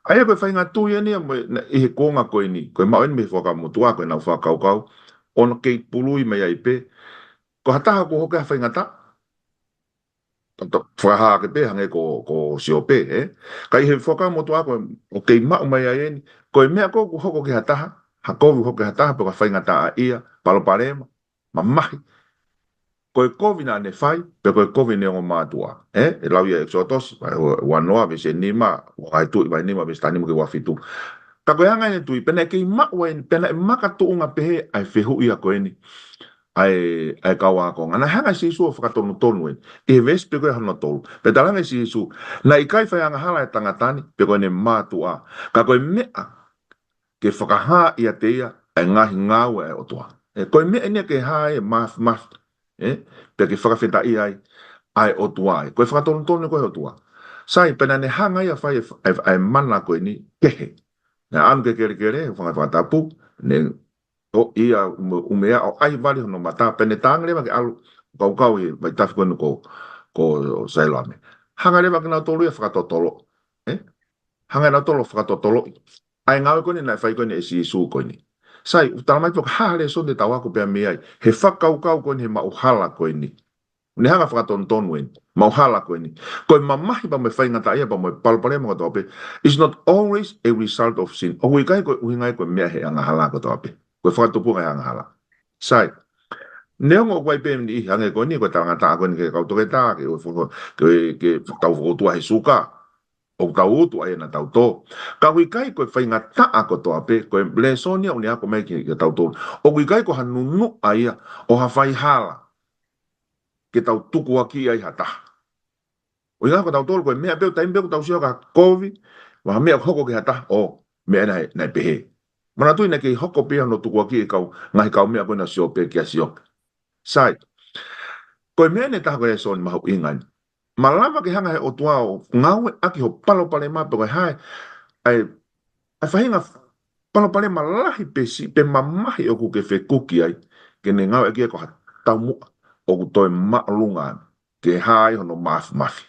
ʻA ia ko e faʻahinga tui eni ia mo e, na, ʻi he kuonga ko eni, ko e maʻu eni mei he Fuakava Motuʻa, ko ʻenau fakakaukau, ʻo nau kei pului mai ai pē, ko ha taha ʻoku hoko ki ha faingataʻa, to, to, fakahā ake pē hangē ko, ko Siope, ē? Ka ʻi he Fuakava Motuʻa ko ē ʻoku kei maʻu mai ai eni, ko e meʻa ko ē ʻoku hoko ki ha taha, ha kovi ʻoku hoko ki ha taha, pe ko ha faingataʻaʻia, palopalema, mamahi. Ko e kovi naʻa ne fai, pe ko e kovi ʻene ongo mātuʻa, ē? ʻE lau ia ʻEkisoto, vahe ua noa, veesi nima, ua Ngaahi Tuʻi, vahe nima, veesi taha nima ki he ua fitu. Ka ko e anga ʻene tui, pea naʻe kei maʻu ai, pea naʻe makatuʻunga pehē ʻa e fehuʻi ia ko eni ʻa e, ʻa e kau ākonga. Naʻe hanga ʻe Sīsū ʻo fakatonutonu eni. ʻI he veesi pē ko ē hono tolu. Pea talaange ʻe Sīsū, naʻe ʻikai fai angahala ʻa e tangata ni, pe ko ʻene mātuʻa. Ka ko e meʻa ke fakahā ʻiate ia ʻa e ngaahi ngāue ʻa e ʻOtua. Ē, ko e meʻa eni ia ke hā ai e māfimafi. Ē, pea ke fakafetaʻi ai ʻa e ʻOtua ē. Ko e fakatonutonu ko ē ʻa e ʻOtua. Sai, pea naʻa ne hanga ia ʻo fai e, e, e mana ko eni kehe. Naʻe ʻalu ki he kelekele, fanga fakatapu, ne ʻo ia ume, umeaʻa ʻo ʻai vali hono mata, pea ne talaange leva ke ʻalu, kaukau ʻi he vaitafe ko eni ko, ko Sailoame. Hanga leva kinautolu ia ʻo fakatotolo. Ē? Hanga nautolu ʻo fakatotoloʻi ʻa e ngāue ko eni naʻe fai ko eni ʻe Sīsū ko eni. Sai, ʻoku talamai pē ko e hā ha lēsoni te tau ako pea mei ai. He fakakaukau ko eni he maʻuhala ko eni. Ne hanga ʻo fakatonutonu eni, maʻuhala ko eni. Ko e mamahi pea mo e faingataʻaʻia pea mo e palopalema kotoa pē, it's not always a result of sin. ʻOku ʻikai ko e ʻuhinga ia ko e meʻa he angahala kotoa pē. Ko e fakatupunga he angahala. Sai. Neongo ʻoku ʻi ai pē niʻihi hangē ko eni, ko e talangataʻa ko eni ki he kau toketā, ke, ke, ke tau fakautua he suka. ʻOku tau utu ai ʻa nautolu. Ka ʻoku ʻikai ko e faingataʻa kotoa pē, ko e lēsoni ia ʻoku ne ako mai ki, kiate kitautolu. ʻOku ʻikai ko ha nunuʻa ia ʻo ha faihala ke tau tukuakiʻi ai ha taha. ʻUhinga ko kitautolu ko e meʻa pē ʻo taimi pē ʻoku tau sio ki ha kovi, mo ha meʻa ʻoku hoko ki ha taha, ʻo, meʻa naʻe, naʻe pehē. Manatuʻi naʻe kei hoko pē ia hono tukuakiʻi e kau, ngaahi kaumeʻa ko ena ʻo Siope kia Siope. Sai. Ko e meʻa eni ʻe taha ko e lēsoni mahuʻinga eni. Malava ke hanga ʻe he ʻOtua ʻo ngāueʻaki ho palopalema pe ko e hā e, ʻa e, ʻa e faʻahinga palopalema lahi pe siʻi pe mamahi ʻoku ke fekuki ai, ke ne ngāueʻaki ia ko ha taumuʻa ʻoku toe māʻolunga ange, ke hā ai hono māfimafi.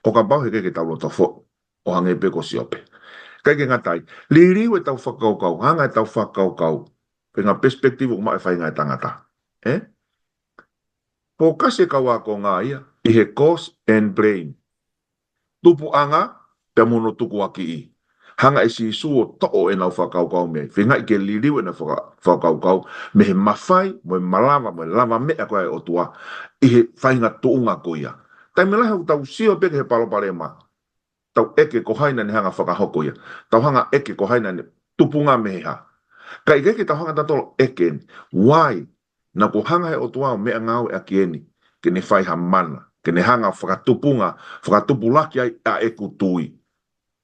Ko kapau he ʻikai ke tau loto foʻi ʻo hangē pē ko Siope. ʻIkai ke ngata ai, liliu ʻetau fakakaukau, hanga ʻetau fakakaukau, pe ngaahi perspective ʻoku maʻu ʻe he faʻahinga ʻo e tangata. Ē? Fokasi e kau ākonga ia ʻi he cause and blame. Tupuʻanga pea mo hono tukuakiʻi. Hanga ʻe Sīsū ʻo toʻo ʻenau fakakaukau mei ai. Feingaʻi ke liliu ʻenau faka-, fakakaukau mei he mafai, mo e malava, mo e lavameʻa ko ē ʻa e ʻOtua ʻi he faʻahinga tuʻunga ko ia. Taimi lahi ʻoku tau sio pē ki he palopalema, tau ʻeke ko hai naʻa ne hanga ʻo fakahoko ia. Tau hanga ʻo ʻeke ko hai naʻa ne tupunga mei he hā. Ka ʻikai ke tau hanga tautolu ʻo ʻeke eni, why? Naʻa kuo hanga ʻe he ʻOtua ʻo meʻangāueʻaki eni, ke ne fai ha mana, ke ne hanga ʻo fakatupunga, fakatupulaki ai ʻa ʻeku tui.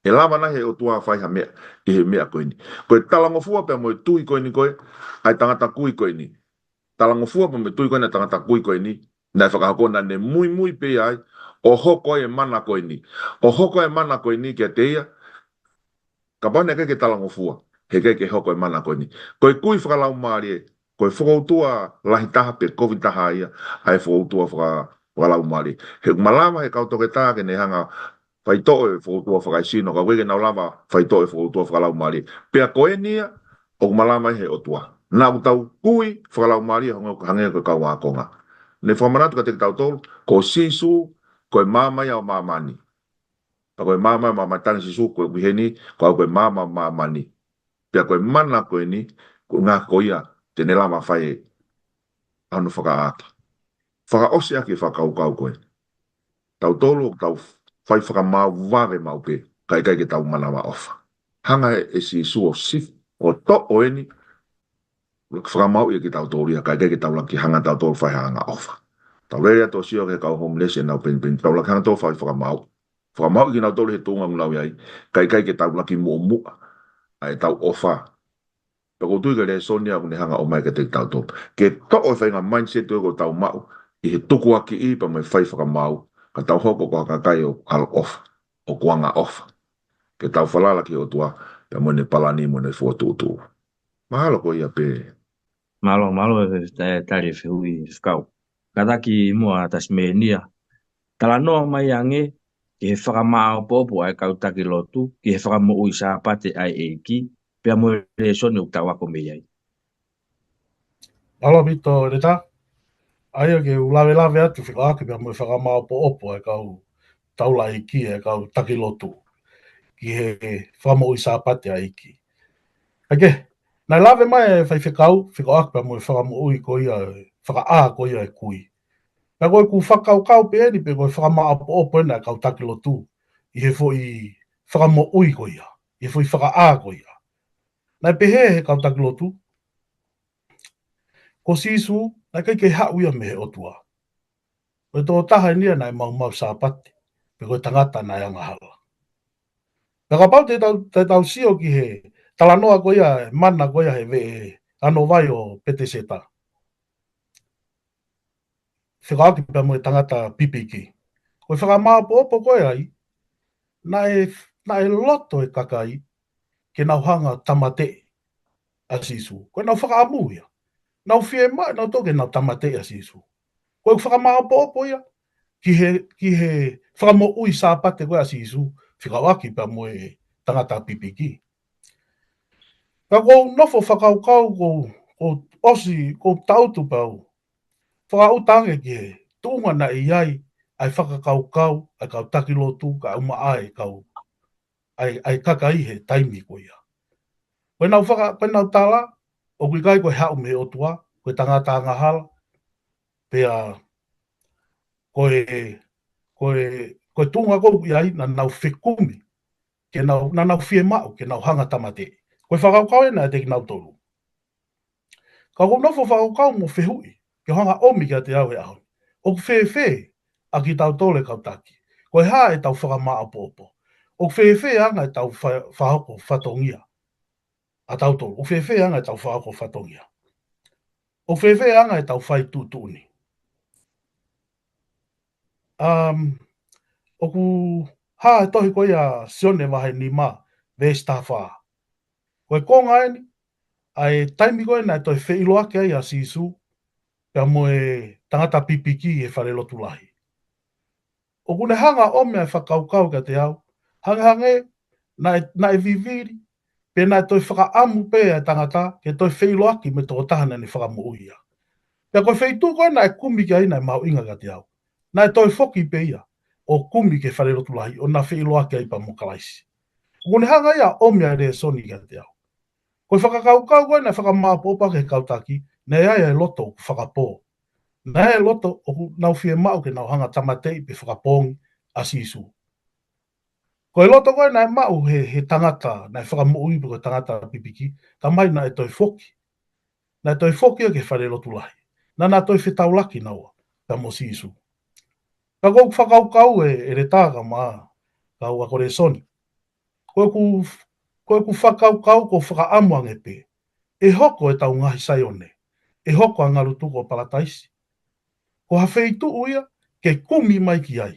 ʻE lava nai ʻe he ʻOtua ʻo fai ha meʻa ʻi he meʻa ko eni? Ko e talangofua pea mo e tui ko eni ko ē ʻa e tangata kui ko eni. Talangofua pea mo e tui ko ena ʻa e tangata kui ko eni, naʻe fakahoko, naʻa ne muimui pē ai ʻo hoko ai e mana ko eni. ʻO hoko ai e mana ko eni kiate ia, kapau naʻe ʻikai ke talangofua, he ʻikai ke hoko e mana ko eni. Ko e kui fakalaumālie, ko e fokoutua lahi taha pe kovi taha ia ʻa e fokoutua faka-, fakalaumālie. He ʻoku malava ʻe he kau toketā ke ne hanga ʻo faitoʻo e fokoutua fakaesino, ka ʻoku ʻikai ke nau lava faitoʻo e fokoutua fakalaumālie. Pea ko eni ia ʻoku malava ai he ʻOtua. Naʻa ʻoku tau kui fakalaumālie hangē, hangē ko e kau ākonga. Ne fakamanatu kiate kitautolu, ko Sīsū, ko e maama ia ʻo māmani. Pea ko e maama ʻo māmani, talange ʻe Sīsū, ko e ʻuhinga eni, ko au ko e maama ʻo māmani. Pea ko e mana ko eni, ko e ʻuhinga ko ia te ne lava fai ʻa hono fakaʻata. Fakaʻosi ʻaki e fakakaukau ko ē. Tautolu ʻoku tau fai fakamaau vave maʻu pē, ka ʻikai ke tau manavaʻofa. Hanga ʻe Sīsū ʻo sif-, ʻo toʻo eni, fakamaauʻi kitautolu ia, ka ʻikai ke tau laki hanga tautolu fai ha angaʻofa. Tau lele atu ʻo sio ki he kau homeless ʻenau penipeni, tau laki hanga tautolu fai fakamaau. Fakamaauʻi kinautolu he tuʻunga ʻoku nau ʻi ai, ka ʻikai ke tau laki muʻomuʻa ʻa ʻetau ʻofa. Pea ʻoku ou tui ko e lēsoni ia ʻoku ne hanga ʻo ʻomai kiate kitautolu. Ke toʻo e faʻahinga mindset ʻoku tau maʻu ʻi he tukuakiʻi pea mo e fai fakamaau, ka tau hoko ko ha kakai ʻoku ʻaloʻofa, ʻoku angaʻofa. Ke tau falala ki he ʻOtua, pea mo ʻene palani mo ʻene fokotuʻutuʻu. Mahalo ko ia pē. Mālō, mālō e, e, tali e fehuʻi fekau. Kātaki muʻa Tasimēnia. Talanoa mai ange ki he fakamāʻopoʻopo ʻa e kau taki lotu ki he fakamoʻui Sāpate ʻa e ʻEiki, pea mo e lēsoni ʻoku tau ako mei ai. Mālō ʻaupito, ʻEletā. ʻA ia ke u lavelave atu fekauʻaki pea mo e fakamāʻopoʻopo ʻa e kau taulaʻeiki, ʻa e kau taki lotu ki he fakamoʻui Sāpate ʻa e ʻEiki. ʻAi ke, naʻe lave mai e faifekau, fekauʻaki pea mo e fakamoʻui ko ia, fakaʻā ko ia e kui. Pea ko ʻeku fakakaukau pē eni pe ko e fakamāʻopoʻopo ena ʻa e kau taki lotu ʻi he foʻi fakamoʻui ko ia, ʻi he foʻi fakaʻā ko ia. Naʻe pehē he kau taki lotu, ko Sīsū, naʻe ʻikai ke haʻu ia mei he ʻOtua. Ko e tokotaha eni ia naʻe maumau Sāpate, pe ko e tangata naʻe angahala. Pea kapau te tau, te tau sio ki he talanoa ko ia, mana ko ia he veʻe ano vai ʻo Peteseta. Fekauʻaki pea mo e tangata pipiki. Ko e fakamāʻopoʻopo ko ē ai, naʻe, naʻe loto e kakai ke nau hanga ʻo tāmateʻi ʻa Sīsū. Ko ʻenau fakaʻamu ia. Nau fiemaʻu, nau tō ke nau tāmateʻi ʻa Sīsū. Ko e fakamāʻopoʻopo ia, ki he, ki he fakamoʻui Sāpate ko ē ʻa Sīsū, fekauʻaki pea mo e tangata pipiki. Ka ʻoku ou nofo fakakaukau, ʻoku ou, ʻoku ou ʻosi, ʻoku ou tangutu pē au. Fakaʻuta ange ki he tuʻunga naʻe ʻi ai ʻa e fakakaukau ʻa e kau taki lotu kae ʻumaʻā e kau, ʻa e, ʻa e kakai he taimi ko ia. Ko ʻenau faka-, ko ʻenau tala, ʻoku ʻikai ko e haʻu mei he ʻOtua, ko e tangata angahala, pea ko e, ko e, ko e tuʻunga ko ē ʻoku ʻi ai naʻa nau fekumi, ke nau, naʻa nau fiemaʻu, ke nau hanga ʻo tāmateʻi. Ko e fakakaukau ena ʻiate kinautolu. Ka ʻoku ou nofo fakakaukau mo fehuʻi, ke hanga ʻo ʻomi kiate au he ʻaho ni. ʻOku fēfē ʻa kitautolu e kau taki? Ko e hā ʻetau fakamāʻopoʻopo? ʻOku fēfē anga ʻetau fa-, fakahoko fatongia ʻa tautolu? ʻOku fēfē anga ʻetau fakahoko fatongia? ʻOku fēfē anga ʻetau fai tuʻutuʻuni? Um, ʻoku hā he tohi ko ia Sione vahe nima, veesi taha fā. Ko e konga eni, ʻa e taimi ko ē naʻe toe feʻiloaki ai ʻa Sīsū, pea mo e tangata pipiki he fale lotu lahi. ʻOku ne hanga ʻo ʻomi ʻa e fakakaukau kiate au, hangehangē, naʻe, naʻe vivili, pe naʻe toe fakaʻamu pē ʻa e tangata, ke toe feʻiloaki mo e tokotaha naʻa ne fakamoʻui ia. Pea ko e feituʻu ko ē naʻe kumi ki ai naʻe mahuʻinga kiate au. Naʻe toe foki pē ia, ʻo kumi ki he fale lotu lahi, ʻo na feʻiloaki ai pea mo Kalaisi. ʻOku ne hanga ia ʻo ʻomi ʻa e lēsoni kiate au. Ko e fakakaukau ko ē naʻe fakamāʻopoʻopo ki he kau taki, naʻe ʻi ai e loto ʻoku fakapō. Naʻe ʻi ai e loto ʻoku nau fiemaʻu ke nau hanga ʻo tāmateʻi pe fakapoongi ʻa Sīsū. Ko e loto ko ē naʻe maʻu he, he tangata, naʻe fakamoʻui pe ko e tangata pipiki, talamai naʻe toe foki. Naʻe toe foki ia ki he fale lotu lahi. Naʻa na toe fetaulaki naua, pea mo Sīsū. Ka ʻoku ou fakakaukau ē, ʻEletā kae ʻumaʻā, kau ako lēsoni. Ko ʻeku, ko ʻeku fakakaukau ʻoku ou fakaʻamu ange pē, ʻe hoko ʻetau ngaahi Saione, ʻe hoko ʻa Ngalutuku ʻo Palataisi. Ko ha feituʻu ia, ke kumi mai ki ai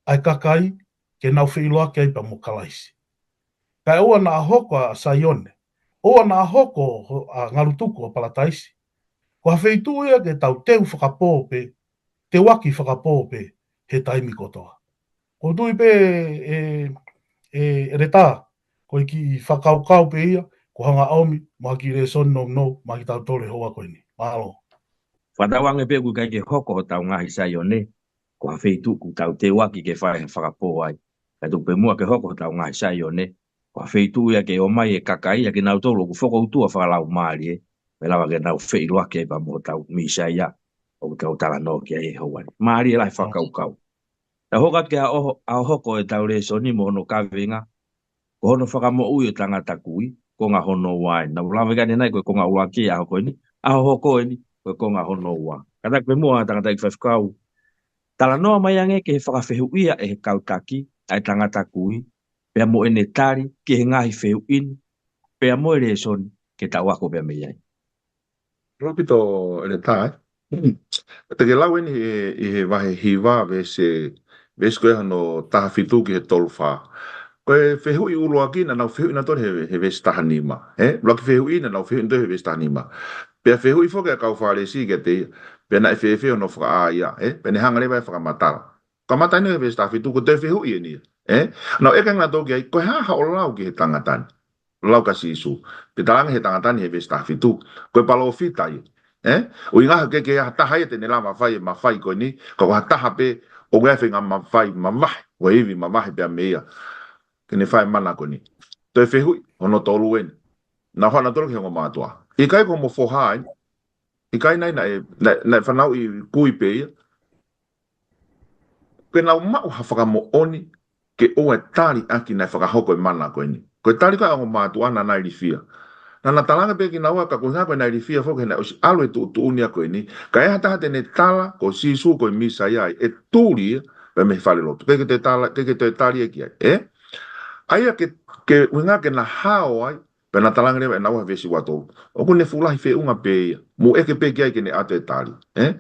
ʻa e kakai, ke nau feʻiloaki ai pea mo Kalaisi. Kae ʻoua naʻa hoko ʻa Saione, ʻoua naʻa hoko ho-, ʻa Ngalutuku ʻo Palataisi. Ko ha feituʻu ia ke tau teu fakapō pē, teuaki fakapō pē, he taimi kotoa. Ko u tui pē ʻe, ʻe, ʻEletā, ko e kiʻi fakakaukau pē ia, ko e hanga ʻomi, mo ha kiʻi lēsoni nounou, maʻa kitautolu he houa ko eni. Mālō. Fakatauange pē ʻoku ʻikai ke hoko hotau ngaahi Saione, ko ha feituʻu ʻoku tau teuaki ke fai ha fakapō ai. Kae tuku pē muʻa ke hoko hotau ngaahi Saione, ko ha feituʻu ia ke ʻomai e kakai ia kinautolu ʻoku fokoutua fakalaumālie, ē. Pea lava ke nau feʻiloaki ai pea mo hotau Mīsaia, ʻoku tau talanoa ki ai he houa ni. Mālie lahi e fakakaukau. Naʻa ku hoko atu ki he ʻaho, ʻaho hoko ʻetau lēsoni mo hono kaveinga, ko hono fakamoʻui ʻo e tangata kui, konga hono ua eni. Naʻa ku lave ki ai ʻanenai ko e konga ʻuluaki ʻaho ko eni, ʻaho hoko eni, ko e konga hono ua. Kātaki pē muʻa tangataʻeiki faifekau, talanoa mai ange ki he fakafehuʻia ʻe he kau taki ʻa e tangata kui, pea mo ʻene tali ki he ngaahi fehuʻi ni, pea mo e lēsoni ke tau ako pea mei ai. Mālō ʻaupito ʻEletā, ē? Te ke lau eni ʻi he, ʻi he vahe hiva veesi, veesi ko ē hono taha fitu ki he tolu fā. Ko e fehuʻi ʻuluaki naʻa nau fehuʻi nautolu he, he veesi taha nima, ē? ʻUluaki fehuʻi naʻa nau fehuʻi nautolu he veesi taha nima. Pea fehuʻi foki ʻa e kau Fālesi kiate ia, pea naʻe fēfē hono fakaʻā ia, ē? Pea ne hanga leva ʻo fakamatala. Kamata eni he veesi taha fitu, ko e toe fehuʻi eni ia, ē? Naʻa nau ʻeke ange nautolu ki ai, ko e hā haʻo lau ki he tangata ni? Lau kia Sīsū. Pea talaange he tangata ni he veesi taha fitu, ko e palōfita ia, ē? ʻUhinga he ʻikai ke ʻi ai ha taha ia te ne lava ʻo fai e mafai ko eni, ka ko ha taha pē ʻoku ʻi ai e faʻahinga mafai mavahe, ʻo e ivi mavahe pea mei ai ke ne fai e mana ko eni. Toe fehuʻi hono tolu eni. Naʻa nau ʻeke nautolu ki he ongo mātuʻa, ʻikai ko homo foha eni? ʻIkai nai naʻe, naʻe, naʻe fanauʻi kui pē ia? Ke nau maʻu ha fakamoʻoni ke ʻoua ʻe tali ʻaki naʻe fakahoko e mana ko eni. Ko e tali ko ē ʻa e ongo mātuʻa naʻa na ilifia. Naʻa na talaange pē kinaua ka ko e ʻuhinga ko ē naʻa na ilifia foki he naʻe ʻosi ʻalu e tuʻutuʻuni ia ko eni, ka ʻi ai ha taha te ne tala ko Sīsū ko e Mīsaia ai, ʻe tuli ia pea mei he falelotu. ʻIkai ke toe tala, ʻikai ke toe tali ia ki ai, ē? ʻA ia ke, ke ʻuhinga ke na hao ai, pea na talaange leva ʻe naua he veesi ua tolu, ʻoku ne fuʻu lahi feʻunga pē ia. Mou ʻeke pē ki ai ke ne ʻoatu e tali, ē?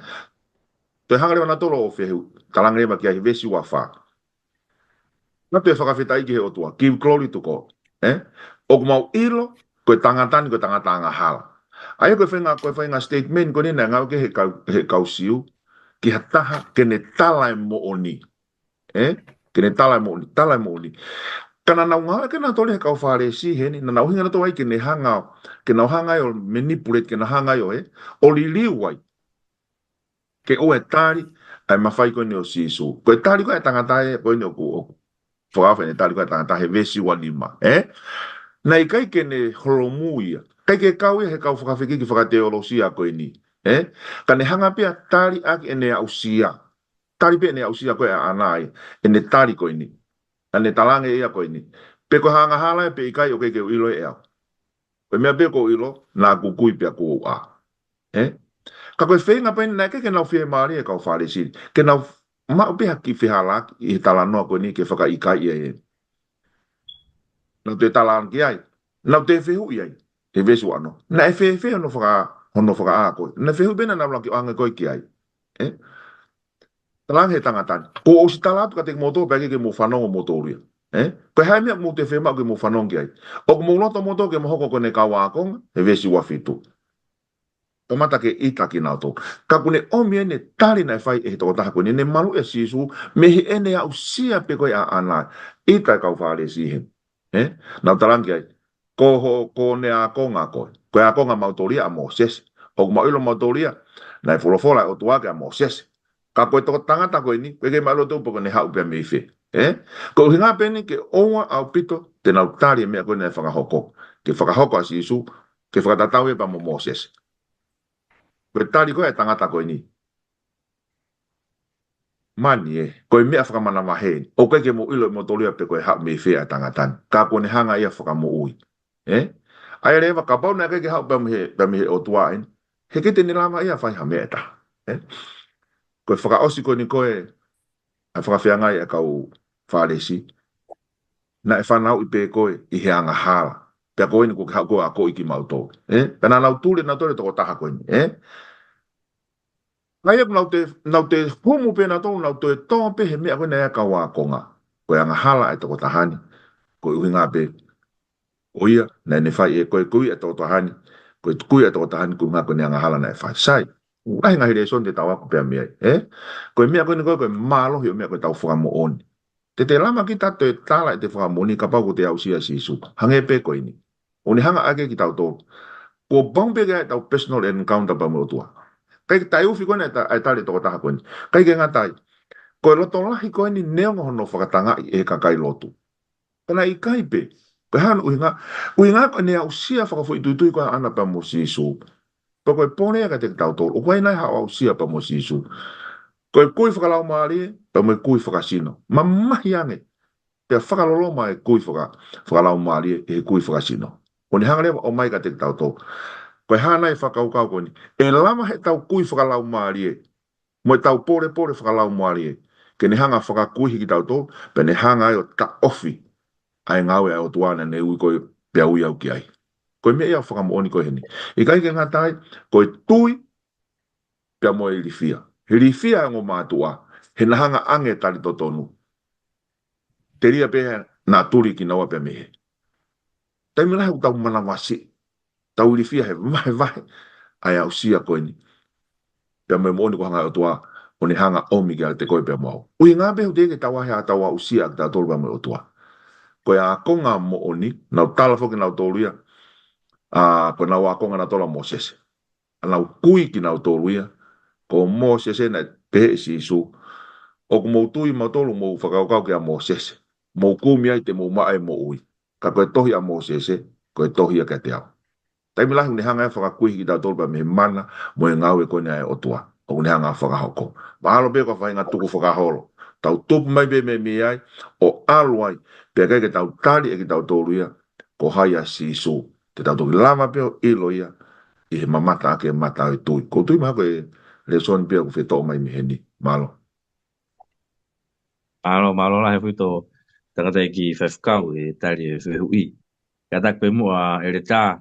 Toe hanga leva nautolu ʻo fehuʻi, talaange leva ki ai he veesi ua fā, naʻa toe fakafetaʻi ki he ʻOtua, give glory to God, ē? ʻOku mau ʻilo ko e tangata ni ko e tangata angahala. ʻA ia ko e faʻahinga, ko e faʻahinga statement ko eni naʻe ngāueʻaki he kau, he kau Siu ki ha taha ke ne tala e moʻoni, ē? Ke ne tala e moʻoni, tala e moʻoni. Ka naʻa nau ngāueʻaki ʻe nautolu he kau Fālesi heni, naʻa nau ʻuhinga nautolu ai ke ne hanga, ke nau hanga ai ʻo manipulate, ke nau hanga ai ʻo, ē, ʻo liliu ai ke ʻoua ʻe tali ʻa e mafai ko eni ʻo Sīsū. Ko e tali ko ē ʻa e tangata ē, ko eni ʻoku, ʻoku fakaʻofa ʻene tali ko ē ʻa e tangata he veesi ua nima, ē? Naʻe ʻikai ke ne holomui ia, ʻikai ke kau ia he kau fakafekiki fakateolosia ko eni, ē? Ka ne hanga pē ʻo tali ʻaki ʻene aʻusia. Tali pē ʻene aʻusia ko ē ʻaʻana ai, ʻene tali ko eni. Naʻa ne talaange ia ko eni, pe ko e hā angahala ē pe ʻikai, ʻoku ʻikai ke u ʻilo ʻe au. Ko e meʻa pē ʻoku ou ʻilo, naʻa ku kui pea kuo u ʻā. Ē? Ka ko e feinga pē eni naʻe ʻikai ke nau fiemālie e kau Fālesi ke nau maʻu pē ha kiʻi fehālaaki ʻi he talanoa ko eni ke fakaʻikaiʻi ai ē. Nau toe talaange ki ai, nau toe fehuʻi ai he veesi ua ono, naʻe fēfē hono faka-, hono fakaʻā koe? Naʻe fehuʻi pē naʻa nau laki ʻoange koe ki ai, ē? Talaange he tangata ni, kuo u ʻosi tala atu kiate kimoutolu pea ʻikai ke mou fanongo moutolu ia, ē? Ko e hā e meʻa ʻoku mou toe fiemaʻu ke mou fanongo ki ai? ʻOku mou loto moutolu ke mou hoko ko ʻene kau ākonga, he veesi ua fitu. Kamata ke ʻita kinautolu. Ka kuo ne ʻomi ʻene tali naʻe fai ʻe he tokotaha ko eni, ne maluʻi ʻa Sīsū mei heʻene aʻusia pē ko ē ʻaʻana. ʻIta e kau Fālesi heni, ē? Nau talaange ki ai, ko ho-, ko ʻene ākonga koe. Ko e ākonga mautolu ia ʻa Mōsese. ʻOku mau ʻilo mautolu ia naʻe folofola e ʻOtua kia Mōsese. Ka ko e tokotaha ko eni, ʻoku ʻikai ke mau ʻilo ʻe tautolu pe ʻoku ne haʻu pea mei fē, ē? Ko e ʻuhinga pē eni ke ʻoua ʻaupito te nau tali e meʻa ko ē naʻe fakahoko, ke fakahoko ʻa Sīsū, ke fakatatau ia pea mo Mōsese. Ko e tali ko ē ʻa e tangata ko eni, mani ē, ko e meʻa fakamanavahē eni. ʻOku ʻikai ke mou ʻilo ʻe moutolu ia pe ko e haʻu mei fē ʻa e tangata ni, ka kuo ne hanga ia ʻo fakamoʻui, ē? ʻA ia leva kapau naʻe ʻikai ke haʻu pea mei he, pea mei he ʻOtua eni, he ʻikai te ne lava ia ʻo fai ha meʻa ʻe taha, ē? Ko e fakaʻosi ko eni ko ē ʻa e fakafeangai ʻa e kau Fālesi, naʻe fanauʻi pē koe ʻi he angahala. Pea ko eni kuo ke haʻu koe ʻo akoʻi kimautolu, ē? Pea naʻa nau tuli nautolu e tokotaha ko eni, ē? ʻA ia ʻoku nau toe, nau toe humu pē nautolu, nau toe tō pē he meʻa ko ē naʻe ʻa e kau ākonga. Ko e angahala ʻa e tokotaha ni, ko e ʻuhinga pē ko ia naʻa ne fai ē, ko e kui ʻa e tokotaha ni, ko e kui ʻa e tokotaha ni, ko e ʻuhinga ko ʻene angahala naʻe fai. Sai, ʻoku lahi e ngaahi lēsoni te tau ako pea mei ai, ē? Ko e meʻa ko eni ko ē, ko e mālohi ʻo e meʻa ko ē ʻoku tau fakamoʻoni. Te te lama kita toe tala ʻete fakamoʻoni kapau ʻoku te aʻusia Sīsū. Hangē pē ko eni. ʻOku ne hanga ʻaki kitautolu. Kuo pau pē ke ʻi ai ʻetau personal encounter pea mo e ʻOtua. ʻIkai ke taʻeufi ko eni ʻa e ta-, ʻa e tali tokotaha ko eni. ʻIkai ke ngata ai. Ko e loto lahi ko eni neongo hono fakatangaʻi ʻe he kakai lotu. Ka naʻe ʻikai pē. Ko e hā hono ʻuhinga, ʻuhinga ko ʻene aʻusia fakafoʻituitui ko ē ʻaʻana pea mo Sīsū. Pea ko e pole ia kiate kitautolu. ʻOku ʻi ai nai haʻo aʻusia pea mo Sīsū. Ko e kui fakalaumālie, pea mo e kui fakasino. Mamahi ange. Pea fakaloloma e kui faka-, fakalaumālie, ʻe he kui fakasino. ʻOku ne hanga leva ʻo ʻomai kiate kitautolu. Ko e hā nai e fakakaukau ko eni. ʻE lava heʻetau kui fakalaumālie. Mo ʻetau polepole fakalaumālie. Ke ne hanga fakakuihi kitautolu, pea ne hanga ai ʻo taʻofi. ʻA e ngāue ʻa e ʻOtua naʻa ne ui ko ē pea ui au ki ai. Ko e meʻa ia ʻoku fakamoʻoni ko ē heni. ʻIkai ke ngata ai, ko e tui, pea mo e ilifia. He ilifia ʻa e ongo mātuʻa, he naʻa hanga ange tali totonu. Telia pē he naʻa tuli kinaua pea mei hē. Taimi lahi ʻoku tau manavasiʻi. Tau ilifia he vahevahe ʻa e aʻusia ko eni. Pea mo e moʻoni ko e hanga ʻe he ʻOtua, ʻo ne hanga ʻomi kiate koe pea mo au. ʻUhinga pē ʻoku teʻeki ke tau ʻi ai haʻatau aʻusia ʻa kitautolu pea mo e ʻOtua. Ko e ākonga moʻoni, naʻa ku tala foki naʻa ku tolu ia, ʻa, ko e naʻa ku ākonga naʻa ku tolu ʻa Mōsese. ʻA naʻa ku kui kinautolu ia, ko Mōsese naʻe pehē ʻe Sīsū, ʻoku mou tui mautolu mou fakakaukau kia Mōsese. Mou kumi ai te mou maʻu e moʻui. Ka ko e tohi ʻa Mōsese, ko e tohi ia kiate au. Taimi lahi ʻoku ne hanga ʻe ia fakakuihi kitautolu pea mei he mana mo e ngāue ko eni ʻa e ʻOtua. ʻOku ne hanga fakahoko. Mahalo pē ko e faʻahinga tukufakaholo. Tau tupu mai pē mei, mei ai, ʻo ʻalu ai, pea ʻikai ke tau tali ʻe kitautolu ia, ko hai ʻa Sīsū. Te tau toki lava pē ʻo ʻilo ia, ʻi he mamata ʻaki e mata ʻo e tui. Ko e tui mahalo ko e lēsoni pē ʻoku fetoʻo mai mei heni. Mālō. Mālō, mālō lahi ʻaupito tangataʻeiki faifekau he tali e fehuʻi. Kātaki pē muʻa ʻEletā,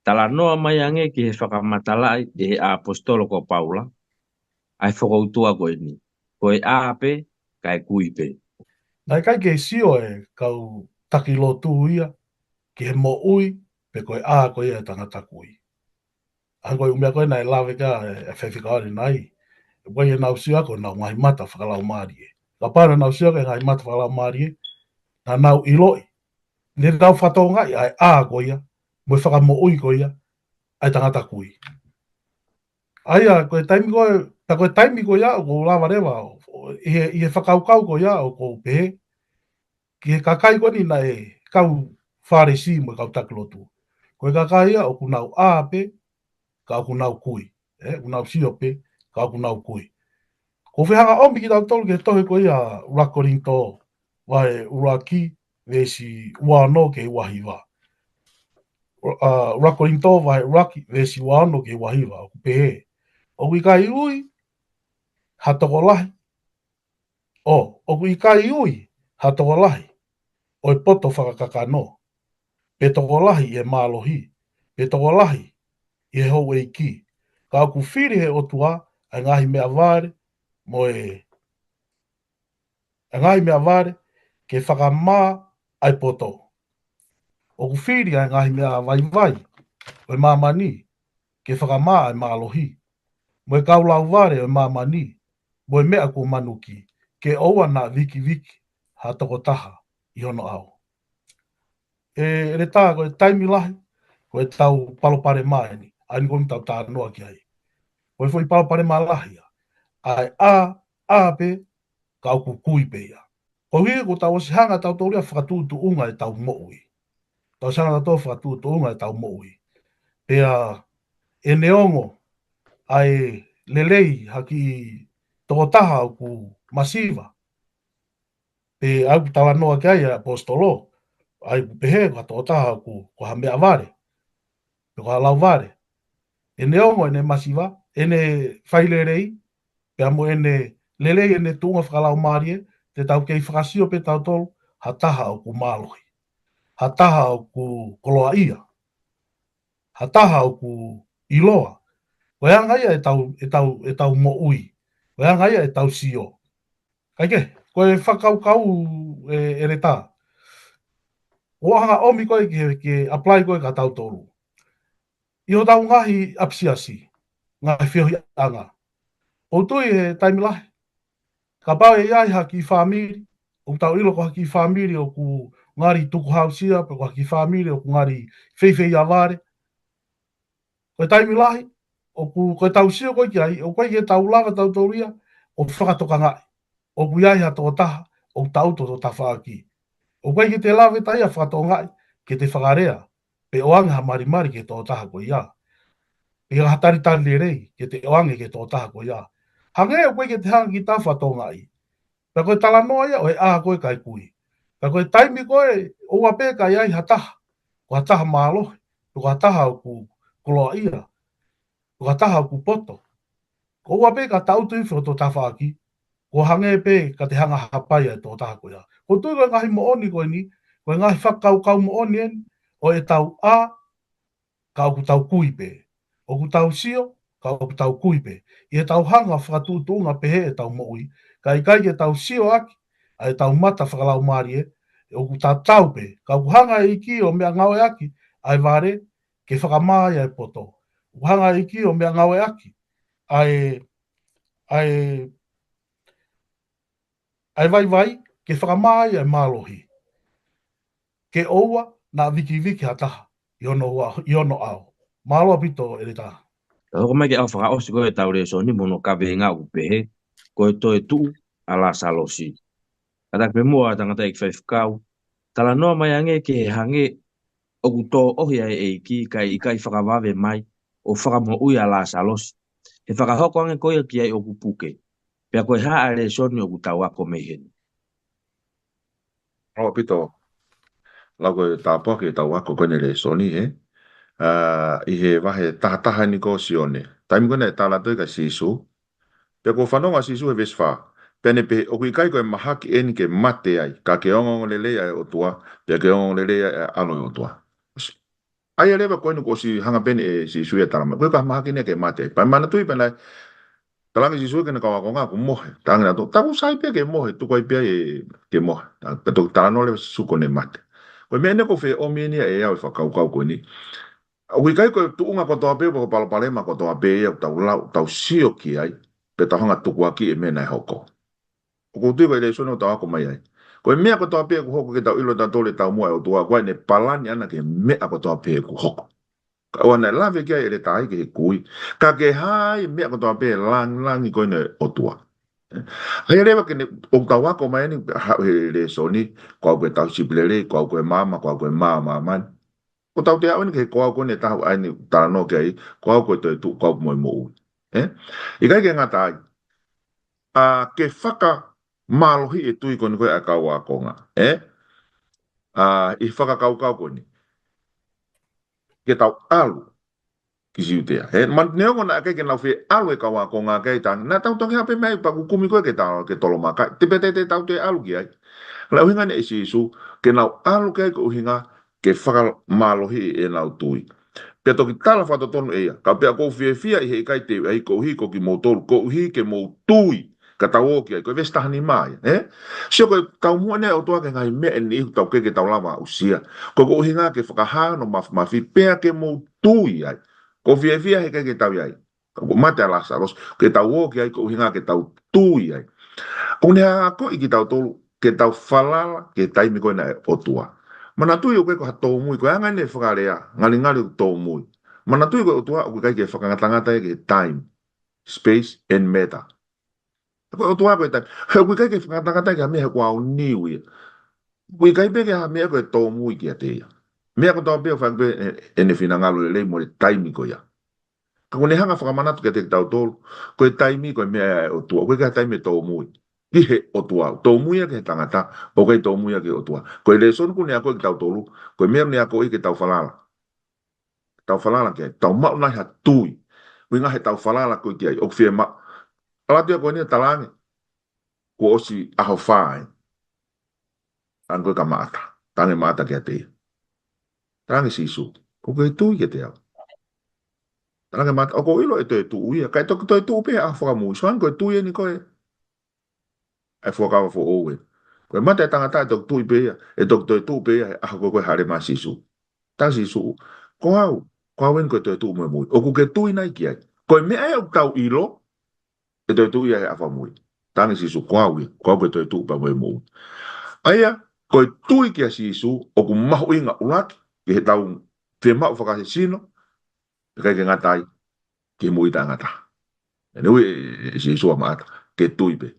talanoa mai ange ki he fakamatalaʻi ʻe he ʻaposetolo ko Paula ʻa e fokoutua ko eni. Ko e ʻā pē, kae kui pē. Naʻe ʻikai ke sio e kau taki lotu ia ki he moʻui, pe ko e ʻā ko ia e tangata kui. ʻA ia ko e ʻū meʻa ko ē naʻe lave ki ai e, e faifekau ʻanenai. ʻOku ʻi ai ʻenau sio ko ʻenau ngaahi mata fakalaumālie. Kapau naʻa nau sio ki he ngaahi mata fakalaumālie, naʻa nau ʻiloʻi. Ne nau fakatokangaʻi ʻa e ʻā ko ia, mo e fakamoʻui ko ia, ʻa e tangata kui. ʻA ia, ko e taimi ko ē, tā ko e taimi ko ia, ʻoku ou lava leva, ʻo, ʻi he, ʻi he fakakaukau ko ia, ʻoku ou pehē, ki he kakai ko eni naʻe kau Fālesi mo e kau taki lotu. Ko e kakai ia ʻoku nau ʻā pē, ka ʻoku nau kui. ʻE, ʻoku nau sio pē, ka ʻoku nau kui. ʻOku ou fie hanga ʻomi kitautolu ki he tohi ko ia ʻUluaki Kolinitō, vahe ʻuluaki, veesi ua ono ki he ua hiva. ʻA, ʻUluaki Kolinitō, vahe ʻuluaki, veesi ua ono ki he ua hiva, ʻoku pehē. ʻOku ʻikai ui ha tokolahi, ʻo, ʻoku ʻikai ui ha tokolahi ʻo e poto fakakakano, pe tokolahi ʻi he mālohi, pe tokolahi ʻi he houʻeiki. Ka ʻoku fili ʻe he ʻOtua ʻa e ngaahi meʻavale mo e, ʻa e ngaahi meʻavale ke fakamā ʻa e poto. ʻOku fili ʻa e ngaahi meʻa vaivai ʻo e māmani ke fakamā ʻa e mālohi, mo e kau lauvale ʻo e māmani, mo e meʻa kuo manuki, ke ʻoua naʻa vikiviki ha tokotaha ʻi hono ʻao. ʻE, ʻEletā, ko e taimi lahi, ko ʻetau palopalema eni, ʻa eni ko eni tau talanoa ki ai. Ko e foʻi palopalema lahi ia. ʻA e ʻā, ʻā pē, ka ʻoku kui pē ia. Koeʻuhi ko ʻetau ʻosi hanga tautolu ia fakatuʻutuʻunga ʻetau moʻui. Tau ʻosi hanga tautolu fakatuʻutuʻunga ʻetau moʻui. Pea ʻe neongo ʻa e lelei ha kiʻi tokotaha ʻoku masiva. Pe ʻoku talanoa ki ai ʻa e ʻaposetolo, ʻa ia ʻoku pehē ko ha tokotaha ʻoku, ko ha meʻavale, pe ko ha lauvale. ʻE neongo ʻene masiva, ʻene failelei, pea mo ʻene lelei ʻene tuʻunga fakalaumālie, te tau kei fakasio pē tautolu, ha taha ʻoku mālohi. Ha taha ʻoku koloaʻia. Ha taha ʻoku ʻiloa. Ko e anga ia ʻetau, ʻetau, ʻetau moʻui. Ko e anga ia ʻetau sio. Kae kehe, ko e fakakaukau ʻe, ʻEletā. ʻOku ou hanga ʻomi ko ē ke, ke apply ko ē kia tautolu. ʻI hotau ngaahi ʻapisiasi, ngaahi feohiʻanga. ʻOku ou tui he taimi lahi. Kapau ʻe ʻi ai ha kiʻi fāmili, ʻoku tau ʻilo ko ha kiʻi fāmili ʻoku ngali tukuhāusia, pe ko ha kiʻi fāmili ʻoku ngali feifeiavale. Ko e taimi lahi, ʻoku, ko e tau sio ko ē ki ai, ʻoku ʻikai ke tau lava tautolu ia ʻo fakatokangaʻi ʻoku ʻi ai ha tokotaha ʻoku taʻutu ʻo tafaʻaki. ʻOku ʻikai ke te lava ʻe taha ia ʻo fakatokangaʻi, ke te fakalea, pe ʻoange ha malimali ki he tokotaha ko ia. Pe ha talitali lelei, ke te ʻoange ki he tokotaha ko ia. Hangē ʻoku ʻikai ke te hanga kita ʻo fakatokangaʻi. Pea ko e talanoa ia ʻo e ʻaho ko ē ʻikai kui. Pea ko e taimi ko ē ʻoua pē ʻikai ai ha taha, ko ha taha mālohi, ko ha taha ʻoku koloaʻia, ko ha taha ʻoku poto. ʻOua pē ka taʻutu hifo ʻo tafaʻaki, ʻo hangē pē ka te hanga ʻo hapai ʻa e tokotaha ko ia. ʻOku ou tui ko e ngaahi moʻoni ko eni, ko e ngaahi fakakaukau moʻoni eni, ʻo ʻetau ʻā, ka ʻoku tau kui pē. ʻOku tau sio, ka ʻoku tau kui pē. ʻI heʻetau hanga ʻo fakatuʻutuʻunga pehē ʻetau moʻui, ka ʻikai ke tau sio ʻaki ʻa ʻetau mata fakalaumālie, ʻoku tatau pē. Ka ʻoku hanga ʻe he ʻEiki ʻo meʻangāueʻaki ʻa e vale, ke fakamā ai ʻa e poto. ʻOku hanga ʻe he ʻEiki ʻo meʻangāueʻaki ʻa e, ʻa e, ʻa e vaivai, ke fakamā ai ʻa e mālohi. Ke ʻoua naʻa vikiviki ha taha ʻi hono ua-, ʻi hono ʻao. Mālō ʻaupito, ʻEletā. Ka hoko mai ki he ʻaho fakaʻosi ko ē ʻetau lēsoni mo hono kaveinga ʻoku pehē, ko e toetuʻu ʻa Lāsalosi. Kātaki pē muʻa ʻa e tangataʻeiki faifekau, talanoa mai ange ki he hangē ʻoku tōʻohi ʻa e ʻEiki kae ʻikai fakavave mai ʻo fakamoʻui ʻa Lāsalosi. He fakahoko ange ko ia ki ai ʻoku puke. Pea ko e hā ʻa e lēsoni ʻoku tau ako mei heni? Mālō ʻaupito. Lau ko e tāpuaki ʻetau ako ko eni lēsoni, ē. ʻA, ʻi he vahe taha taha eni ko Sione. Taimi ko ē naʻe tala atu ai kia Sīsū. Pea kuo fanongo ʻa Sīsū he veesi fā. Pea ne pehē, ʻoku ʻikai ko e mahaki eni ke mate ai, ka ke ongoongolelei ʻa e ʻOtua, pea ke ongoongolelei ʻa e ʻAlo ʻo e ʻOtua. ʻA ia leva ko eni kuo ʻosi hanga pē eni ʻe Sīsū ia ʻo tala mai. ʻOku ʻikai ko ha mahaki eni ia ke mate ai. Pea manatuʻi pē naʻe talaange ʻe Sīsū ki heʻene kau ākonga kuo mohe. Talaange naʻa tō, taku sai pē ke mohe, tuku ai pē ia ke mohe. Pea toki talanoa leva ʻa Sīsū ko ʻene mate. Ko e meʻa eni ʻoku ou fie ʻomi eni ia ʻe au e fakakaukau ko eni. ʻOku ʻikai ko e tuʻunga kotoa pē, pe ko e palopalema kotoa pē ia ʻoku tau lau, tau sio ki ai, pea tau hanga ʻo tukuakiʻi e meʻa naʻe hoko. ʻOku ou tui ko e lēsoni ʻoku tau ako mai ai. Ko e meʻa kotoa pē ʻoku hoko ke tau ʻilo ʻe tautolu e taumuʻa ʻo e ʻOtua, ko ʻene palani ʻana ki he meʻa kotoa pē ʻoku hoko. Ka ʻoua naʻa lave ki ai ʻEletā ki he kui. Ka ke hā ʻa e meʻa kotoa pē, langilangi ko eni ʻo e ʻOtua. ʻA ia leva ke ne, ʻoku tau ako mai eni, ha, he lēsoni, ko au ko e tauhi sipi lelei, ko au ko e maama, ko au ko e maama ʻo māmani. ʻOku tau toe aʻu eni ki he ko au ko eni ʻe taha ʻa eni talanoa ki ai, ko au ko e toetuʻu, ko au mo e moʻui. Ē? ʻIkai ke ngata ai. ʻA, ke fakamālohiʻi e tui ko eni ko ē ʻa e kau ākonga. Ē? ʻA, ʻi he fakakaukau ko eni. Ke tau ʻalu ki Siutea. He, ma, neongo naʻe ʻikai ke nau fie ʻalu e kau ākonga ki ai, talaange, naʻa tau toki haʻu pē mei ai pea ʻoku kumi koe ke ta, ke tolomakaʻi. Te pete te tau toe ʻalu ki ai. Naʻe ʻuhinga eni ʻe Sīsū, ke nau ʻalu ki ai ko e ʻuhinga ke fakamālohiʻi ʻenau tui. Pea toki tala fakatotonu ʻe ia. Ka pea ʻoku ou fiefia ʻi he ʻikai te u ʻi ai koeʻuhi ko kimoutolu, koeʻuhi ke mou tui. Ka tau ō ki ai, ko e veesi taha nima ia, ē? Sio ko e taumuʻa eni ʻa e ʻOtua ki he ngaahi meʻa ʻe niʻihi ʻoku tau ʻikai ke tau lava ʻo aʻusia. Ko e ʻuhinga ke fakahā hono māfimafi pea ke mou tui ai. ʻOku ou fiefia he ʻikai ke tau ʻi ai. Ka kuo mate ʻa Lāsalosi, ke tau ō ki ai ko e ʻuhinga ke tau tui ai. ʻOku ne akoʻi kitautolu, ke tau falala ki he taimi ko ena ʻa e ʻOtua. Manatuʻi ʻoku ʻikai ko ha tōmui, ko e anga eni e fakalea, ngalingali ʻoku tōmui. Manatuʻi ko e ʻOtua, ʻoku ʻikai ke fakangatangata ia ki he time, space, and matter. Ko e ʻOtua ko e taimi. He ʻoku ʻikai ke fakangatangata ia ki ha meʻa he kuo aoniu ia. ʻOku ʻikai pē ke ha meʻa ko e tōmui kiate ia. Meʻa kotoa pē ʻoku fai pē ʻe, ʻene finangalo lelei mo e taimi ko ia. Ka ʻoku ne hanga ʻo fakamanatu kiate kitautolu, ko e taimi ko e meʻa ʻa e ʻOtua. ʻOku ʻikai ha taimi ʻe tōmui ki he ʻOtua. Tōmui ia ki he tangata, ʻoku ʻikai tōmui ia ki he ʻOtua. Ko e lēsoni ʻoku ne akoʻi kitautolu, ko e meʻa ʻoku ne akoʻi ke tau falala. Tau falala ki ai, tau maʻu nai ha tui. ʻUhinga he tau falala ko ē ki ai, ʻoku fiemaʻu. ʻAlu atu ia ko eni ʻo talaange, kuo ʻosi ʻaho fā ē. Talaange ko ē kia Maʻata. Talaange ʻe Maʻata kiate ia. Talaange ʻe Sīsū, ʻoku ke tui kiate au? Talaange ʻe Maʻata, ʻoku ou ʻilo ʻe toetuʻu ia. Kae toki toetuʻu pē he ʻaho fakamui. Soange ko e tui eni ko ē. ʻA e fuakava foʻou ē. Ko e mate ʻa e tangata ʻe toki tui pē ia, ʻe toki toetuʻu pē ia he ʻaho ko ē ko ē ʻe hāʻele mai ai ʻa Sīsū. Talaange ʻe Sīsū, ko au, ko au eni ko e toetuʻu mo e moʻui. ʻOku ke tui nai ki ai? Ko e meʻa ia ʻoku tau ʻilo, ʻe toetuʻu ia he ʻaho fakamui. Talaange ʻe Sīsū, ko au ia, ko au ko e toetuʻu pea mo e moʻui. ʻA ia, ko e tui kia Sīsū, ʻoku mahuʻinga ʻuluaki, ki heʻetau fiemaʻu fakasino, ʻikai ke ngata ai, ki he moʻui taʻengata. ʻE ui ʻe, ʻe Sīsū ʻa Maʻata, ke tui pē.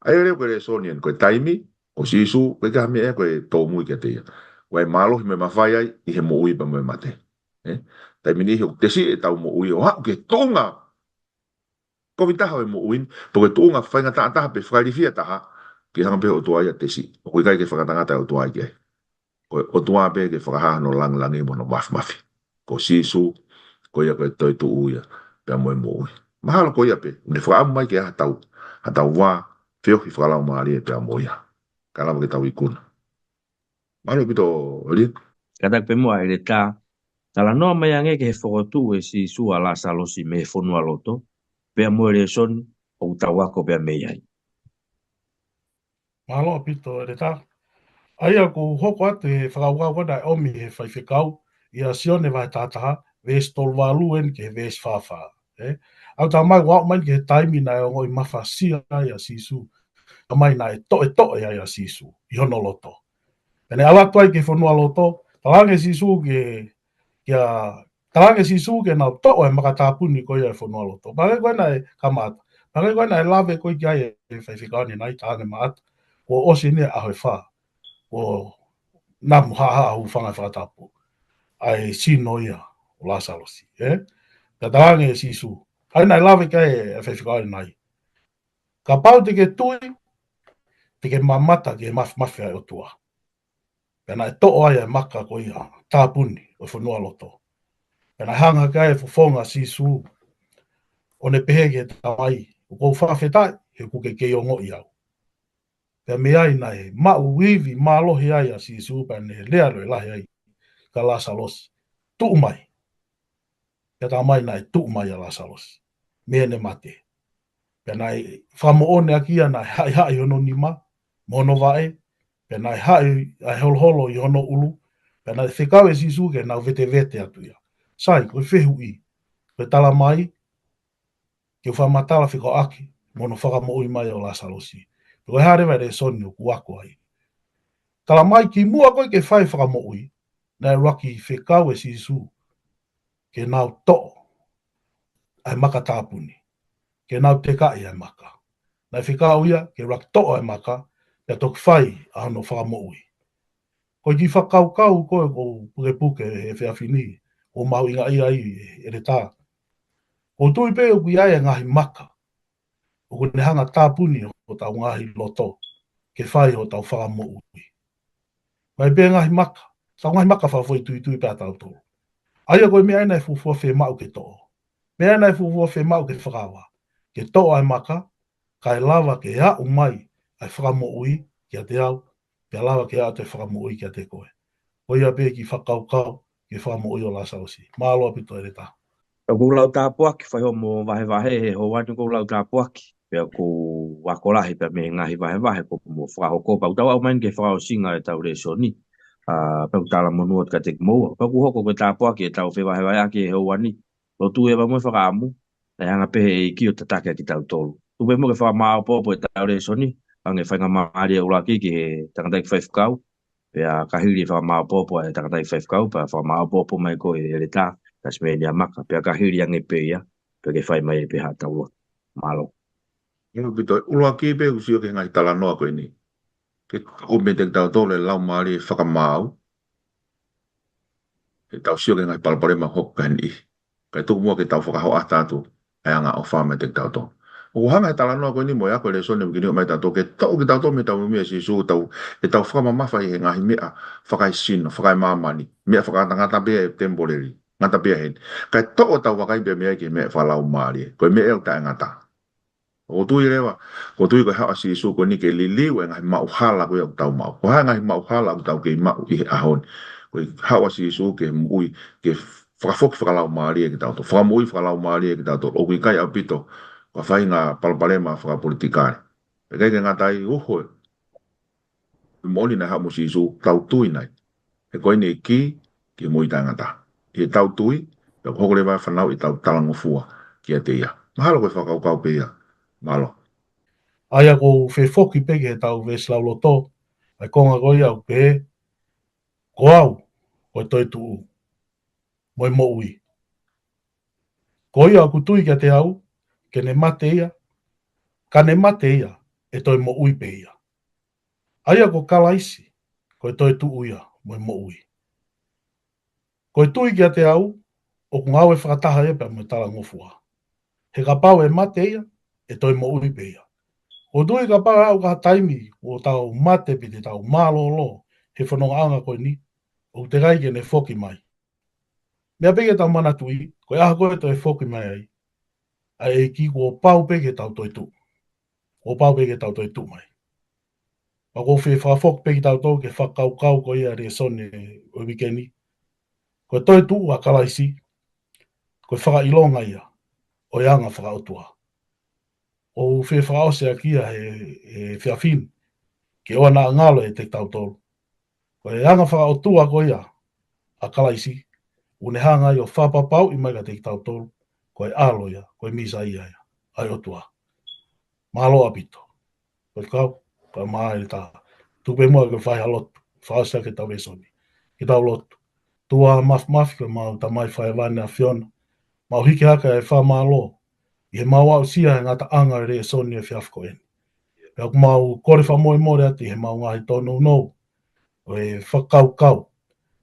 ʻA ia leva ko e lēsoni eni, ko e taimi, ko Sīsū, ʻikai ke ha meʻa ko e tōmui kiate ia. Ko e mālohi mo e mafai ai, ʻi he moʻui pea mo e mate. ʻE? Taimi niʻihi ʻoku tesi ʻetau moʻui, ʻo haʻu ki he tuʻunga kovi taha ʻo e moʻui ni, pe ko e tuʻunga faingataʻa taha pe fakailifia taha, ke hanga pē ʻOtua ia ʻo tesi. ʻOku ʻikai ke fakatangata ʻOtua ia ki ai. Ko e ʻOtua pē ke fakahā hono langilangi mo hono mafimafi. Ko Sīsū, ko ia ko e toetuʻu ia, pea mo e moʻui. Mahalo ko ia pē, ʻoku ne fakaʻamu mai ke ʻi ai haʻatau, haʻatau vā, feohi fakalaumālie pea mo ia. Ka lava ke tau ikuna. Mālō ʻaupito, Lin. Kātaki pē muʻa ʻEletā, talanoa mai ange ki he fokotuʻu ʻe Sīsū ʻa Lāsalosi mei he fonualoto, pea mo e lēsoni ʻoku tau ako pea mei ai. Mālō ʻaupito, ʻEletā. ʻA ia ʻoku hoko atu he fakakaukau ko ē naʻe ʻomi he faifekau, ʻia Sione vahe taha taha, veesi tolu valu eni ki he veesi fā fā. ʻE? ʻOku tau mai, ʻoku aʻu mai ki he taimi naʻe ongoʻi mafasia ai ʻa Sīsū. Taimi naʻe toʻetoʻe ai ʻa Sīsū, ʻi hono loto. Pea ne ʻalu atu ai ki he fonualoto, talaange ʻe Sīsū ke, kia, talaange ʻe Sīsū ke nau toʻo e maka tāpuni ko ia ʻi he fonualoto. Pea ko ē naʻe kamata. Pea ko ē naʻe lave ko ē ki ai ʻe he faifekau ni naʻe talaange ʻe Maʻata, kuo ʻosi eni e ʻaho ʻe fā. Kuo namu haʻahaʻa hūfanga he fakatapu. ʻA e sino ia ʻo Lāsalosi, ʻe? Pea talaange ʻe Sīsū. ʻA ia naʻe lave ki ai e faifekau ni naʻe. Kapau te ke tui, te ke mamata ki he mafimafi ʻa e ʻOtua. Pea naʻe toʻo ai e maka ko ia, tāpuni, ʻo e fonualoto. Pea naʻe hanga ki ai e fofonga ʻo Sīsū, ʻo ne pehē ki he Tamai, ʻoku ou fakafetaʻi, he ʻoku ke kei ongoʻi au. Pea mei ai naʻe maʻu ivi mālohi ai ʻa Sīsū pea ne lea lelei lahi ai kia Lāsalosi. Tuʻu mai. Pea talamai naʻe tuʻu mai ʻa Lāsalosi mei heʻene mate. Pea naʻe fakamoʻoni ʻaki ia naʻe haʻihaʻi hono nima, mo hono vaʻe, pea naʻe haʻi ʻa e holoholo ʻi hono ʻulu, pea naʻe fekau ʻe Sīsū ke nau vetevete atu ia. Sai, ko e fehuʻi, ko e talamai, ke u fakamatala fekauʻaki mo hono fakamoʻui mai ʻo Lāsalosi. Pe ko e hā leva e lēsoni ʻoku ako ai. Talamai kimuʻa ko ē ke fai e fakamoʻui, naʻe ʻuluaki fekau ʻe Sīsū ke nau toʻo ʻa e maka tāpuni, ke nau tekaʻi ʻa e maka. Naʻe fekau ia ke ʻuluaki toʻo ʻa e maka, pea toki fai ʻa hono fakamoʻui. Ko e kiʻi fakakaukau ko ē ʻoku ou pukepuke he efiafi ni, ʻoku mahuʻinga ai ʻEletā. ʻOku ou tui pē ʻoku ʻi ai e ngaahi maka ʻoku ne hanga ʻo tāpuni hotau ngaahi loto ke fai hotau fakamoʻui. Mai pē ngaahi maka, ʻetau ngaahi maka fakafoʻituitui pē ʻatautolu. ʻA ia ko e meʻa ia naʻe fuofua fiemaʻu ke toʻo. Meʻa ia naʻe fuofua fiemaʻu ke fakaava. Ke toʻo ʻa e maka, kae lava ke aʻu mai ʻa e fakamoʻui kiate au, pea lava ke aʻu atu e fakamoʻui kiate koe. Ko ia pē kiʻi fakakaukau ki he fakamoʻui ʻo Lāsalosi. Mālō ʻaupito ʻEletā. ʻOku ou lau tāpuaki, fai hoʻomo vahevahe he houa ni, ʻoku ou lau tāpuaki. Pea ʻoku ou ako lahi pea mei he ngaahi vahevahe kuo mo fakahoko, pea ʻoku tau aʻu mai eni ki he fakaʻosinga ʻetau lēsoni. ʻA, pea ʻoku talamonū atu kiate kimoua. Pea ʻoku hoko ko e tāpuaki ʻetau fevahevaheʻaki he houa ni. Lotu ē pea mo e fakaʻamu, ʻe hanga pē ʻe he ʻEiki ʻo tataki ʻa kitautolu. Tuku pē muʻa ke fakamāopoopo ʻetau lēsoni, hangē ko e faingamālie ʻuluaki ki he tangataʻeiki faifekau, pea ka hili e fakamāopoopo ʻa e tangataʻeiki faifekau, pea fakamāopoopo mai ko ē ʻEletā Tasimenia Maka, pea ka hili ange pē ia, pea ke fai mai pē haʻatau lotu. Mālō. Mālō ʻaupito, ʻuluaki pē ʻoku ou sio ki he ngaahi talanoa ko eni. Ke tuku meiate kitautolu e laumālie fakamaau, ke tau sio ki he ngaahi palopalema ʻoku hoko ʻi heni. Kae tuku muʻa ke tau fakahoʻata atu ʻa e angaʻofa meiate kitautolu. ʻOku hanga ʻe he talanoa ko eni mo e ako e lēsoni ʻoku kei ʻomai kitautolu, ke toʻo kitautolu mei heʻetau moʻui ʻia Sīsū, tau, ke tau fakamamafa ʻi he ngaahi meʻa fakaesino, fakaemāmani, meʻa fakatangata pē, temporary, ngata pē ia heni. Kae toʻo ʻetau vakai pē mei ai ki he meʻa fakalaumālie, ko e meʻa ia ʻoku taʻengata. ʻOku ou tui leva, ʻoku ou tui ko e haʻu ʻa Sīsū ko eni ke liliu e ngaahi maʻuhala ko ia ʻoku tau maʻu. Ko e hā e ngaahi maʻuhala ʻoku tau kei maʻu ʻi he ʻaho ni. Ko e haʻu ʻa Sīsū ke moʻui, ke fakafoki fakalaumālie kitautolu. Fakamoʻui fakalaumālie kitautolu. ʻOku ʻikai ʻaupito ko ha faʻahinga palopalema fakapolitikale. ʻIkai ke ngata ai, uho e moʻoni naʻe haʻu mo Sīsū, tau tui nai. He ko eni e kī ki he moʻui taʻengata. ʻI heʻetau tui, pea ʻoku hoko leva e fanauʻi ʻetau talangofua kiate ia. Mahalo ko e fakakaukau pē ia. Mālō. ʻA ia ʻoku ou fie foki pē ki heʻetau veesi lauloto, ʻA e konga ko ia ʻoku pehē, ko au, ko e toetuʻu mo e moʻui. Ko ia ʻoku tui kiate au, ke ne mate ia, ka ne mate ia, ʻe toe moʻui pē ia. ʻA ia ko Kalaisi, ko e toetuʻu ia mo e moʻui. Ko e tui kiate au, ʻoku ngāue fakataha ia pea mo e talangofua. He kapau ʻe mate ia, ʻe toe moʻui pē ia. ʻOku ou tui kapau ʻe aʻu ki ha taimi, ʻoku tau mate pe te tau mālōlō, he fonongaʻanga ko eni, ʻoku teʻeki ai ke ne foki mai. Meʻa pē ke tau manatuʻi, ko e ʻaho ko ē ʻe toe foki mai ai, ʻa e ʻEiki kuo pau pē ke tau toetuʻu. Kuo pau pē ke tau toetuʻu mai. Pea ʻoku ou fie fakafoki pē kitautolu ki he fakakaukau ko ia ʻa e lēsoni ʻo e uike ni. Ko e toetuʻu ʻa Kalaisi, ko e fakaʻilonga ia ʻo e anga fakaʻotua. ʻOku ou fie fakaʻosi ʻaki ia he, he efiafi ni, ke ʻoua naʻa ngalo ʻiate kitautolu. Ko e anga fakaʻotua ko ia ʻa Kalaisi, ʻoku ne hanga ia ʻo fakapapauʻi mai kiate kitautolu, ko e ʻAlo ia, ko e Mīsaia ia ʻa e ʻOtua. Mālō ʻaupito. Ko e kau, ka mai le tā. Tuku pē muʻa ke fai ha lotu, fakaʻosi ʻaki ʻetau lēsoni. Ke tau lotu. ʻOtua Māfimafi, ko ʻemau Tamai Fakahēvani ʻAfiona. Mau hiki hake ʻa e fakamālō ʻi heʻemau aʻusia e ngataʻanga ʻo e lēsoni ʻo e efiafi ko eni. Pea ʻoku mau kole fakamolemole atu ʻi heʻemau ngaahi tōnounou ʻo e fakakaukau.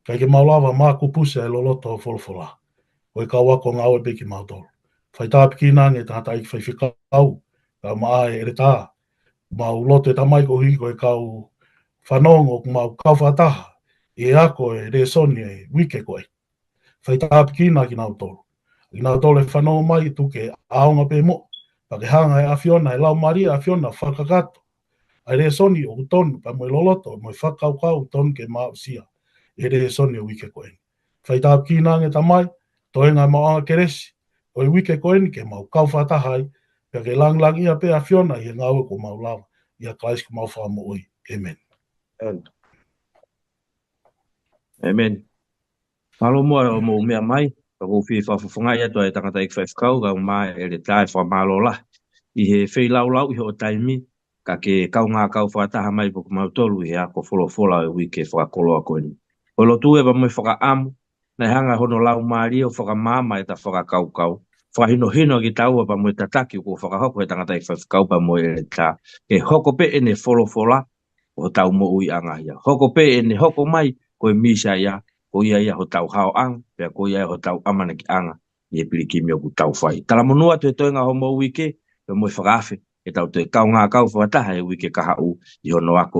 ʻIkai ke mau lava ʻo makupusi ʻa e loloto ʻo e folofola. Ko e kau ako ngāue pē kimautolu. Fai tāpuekina ange ʻa e tangataʻeiki faifekau, kae ʻumaʻā e ʻeletā. Mau lotu ʻe Tamai koeʻuhi ko e kau fanongo ʻoku mau kau fakataha ʻi he ako ʻo e lēsoni ʻo e uike ko ē. Fai tāpuekina kinautolu. Kinautolu ʻe fanongo mai, tuku ke ʻaonga pē muʻa. Pea ke hanga ʻe he ʻAfiona, ʻe he Laumālie ʻo e ʻAfiona ʻo fakakakato ʻa e lēsoni ʻoku tonu, pea mo e loloto, mo e fakakaukau ʻoku tonu ke mau aʻusia ʻi he lēsoni ʻo e uike ko eni. Fai tāpuekina ange Tamai, toenga ʻemau ʻaonga kelesi ʻo e uike ko eni ke mau kau fakataha ai, pea ke langilangiʻia pē ʻa e ʻAfiona ʻi he ngāue ʻoku mau lava, ʻia Kalaisi ko homau Fakamoʻui. ʻĒmeni. ʻĒmeni. Mālō muʻa hoʻomou meʻa mai, ka ʻoku ou fie fakafofongaʻi atu ʻa e tangataʻeiki faifekau, kae ʻumaʻā e ʻeletā, ʻa e fakamālō lahi ʻi he feilaulau ʻi hoʻo taimi, ka ke kaungā kau fakataha mai pea mo kimautolu ʻi he ako folofola ʻo e uike fakakoloa ko eni. ʻOku ou lotua pea mo e fakaʻamu, naʻe hanga ʻe hono Laumālie ʻo fakamaama ʻeta fakakaukau, fakahinohino kitaua pea mo e tataki kuo fakahoko ʻe he tangataʻeiki faifekau pea mo e ʻeletā, ke hoko pē ʻene folofola ko hotau moʻuiʻanga ia. Hoko pē ʻene hoko mai ko e Mīsaia, ko ia ia hotau haoʻanga, pea ko ia ia hotau ʻamanakiʻanga ʻi he pilikimi ʻoku tau fai. Talamonū atu he toenga ʻo homou uike, pea mo e fakaafe ke tau toe kaungā kau fakataha he uike kahaʻu ʻi hono ako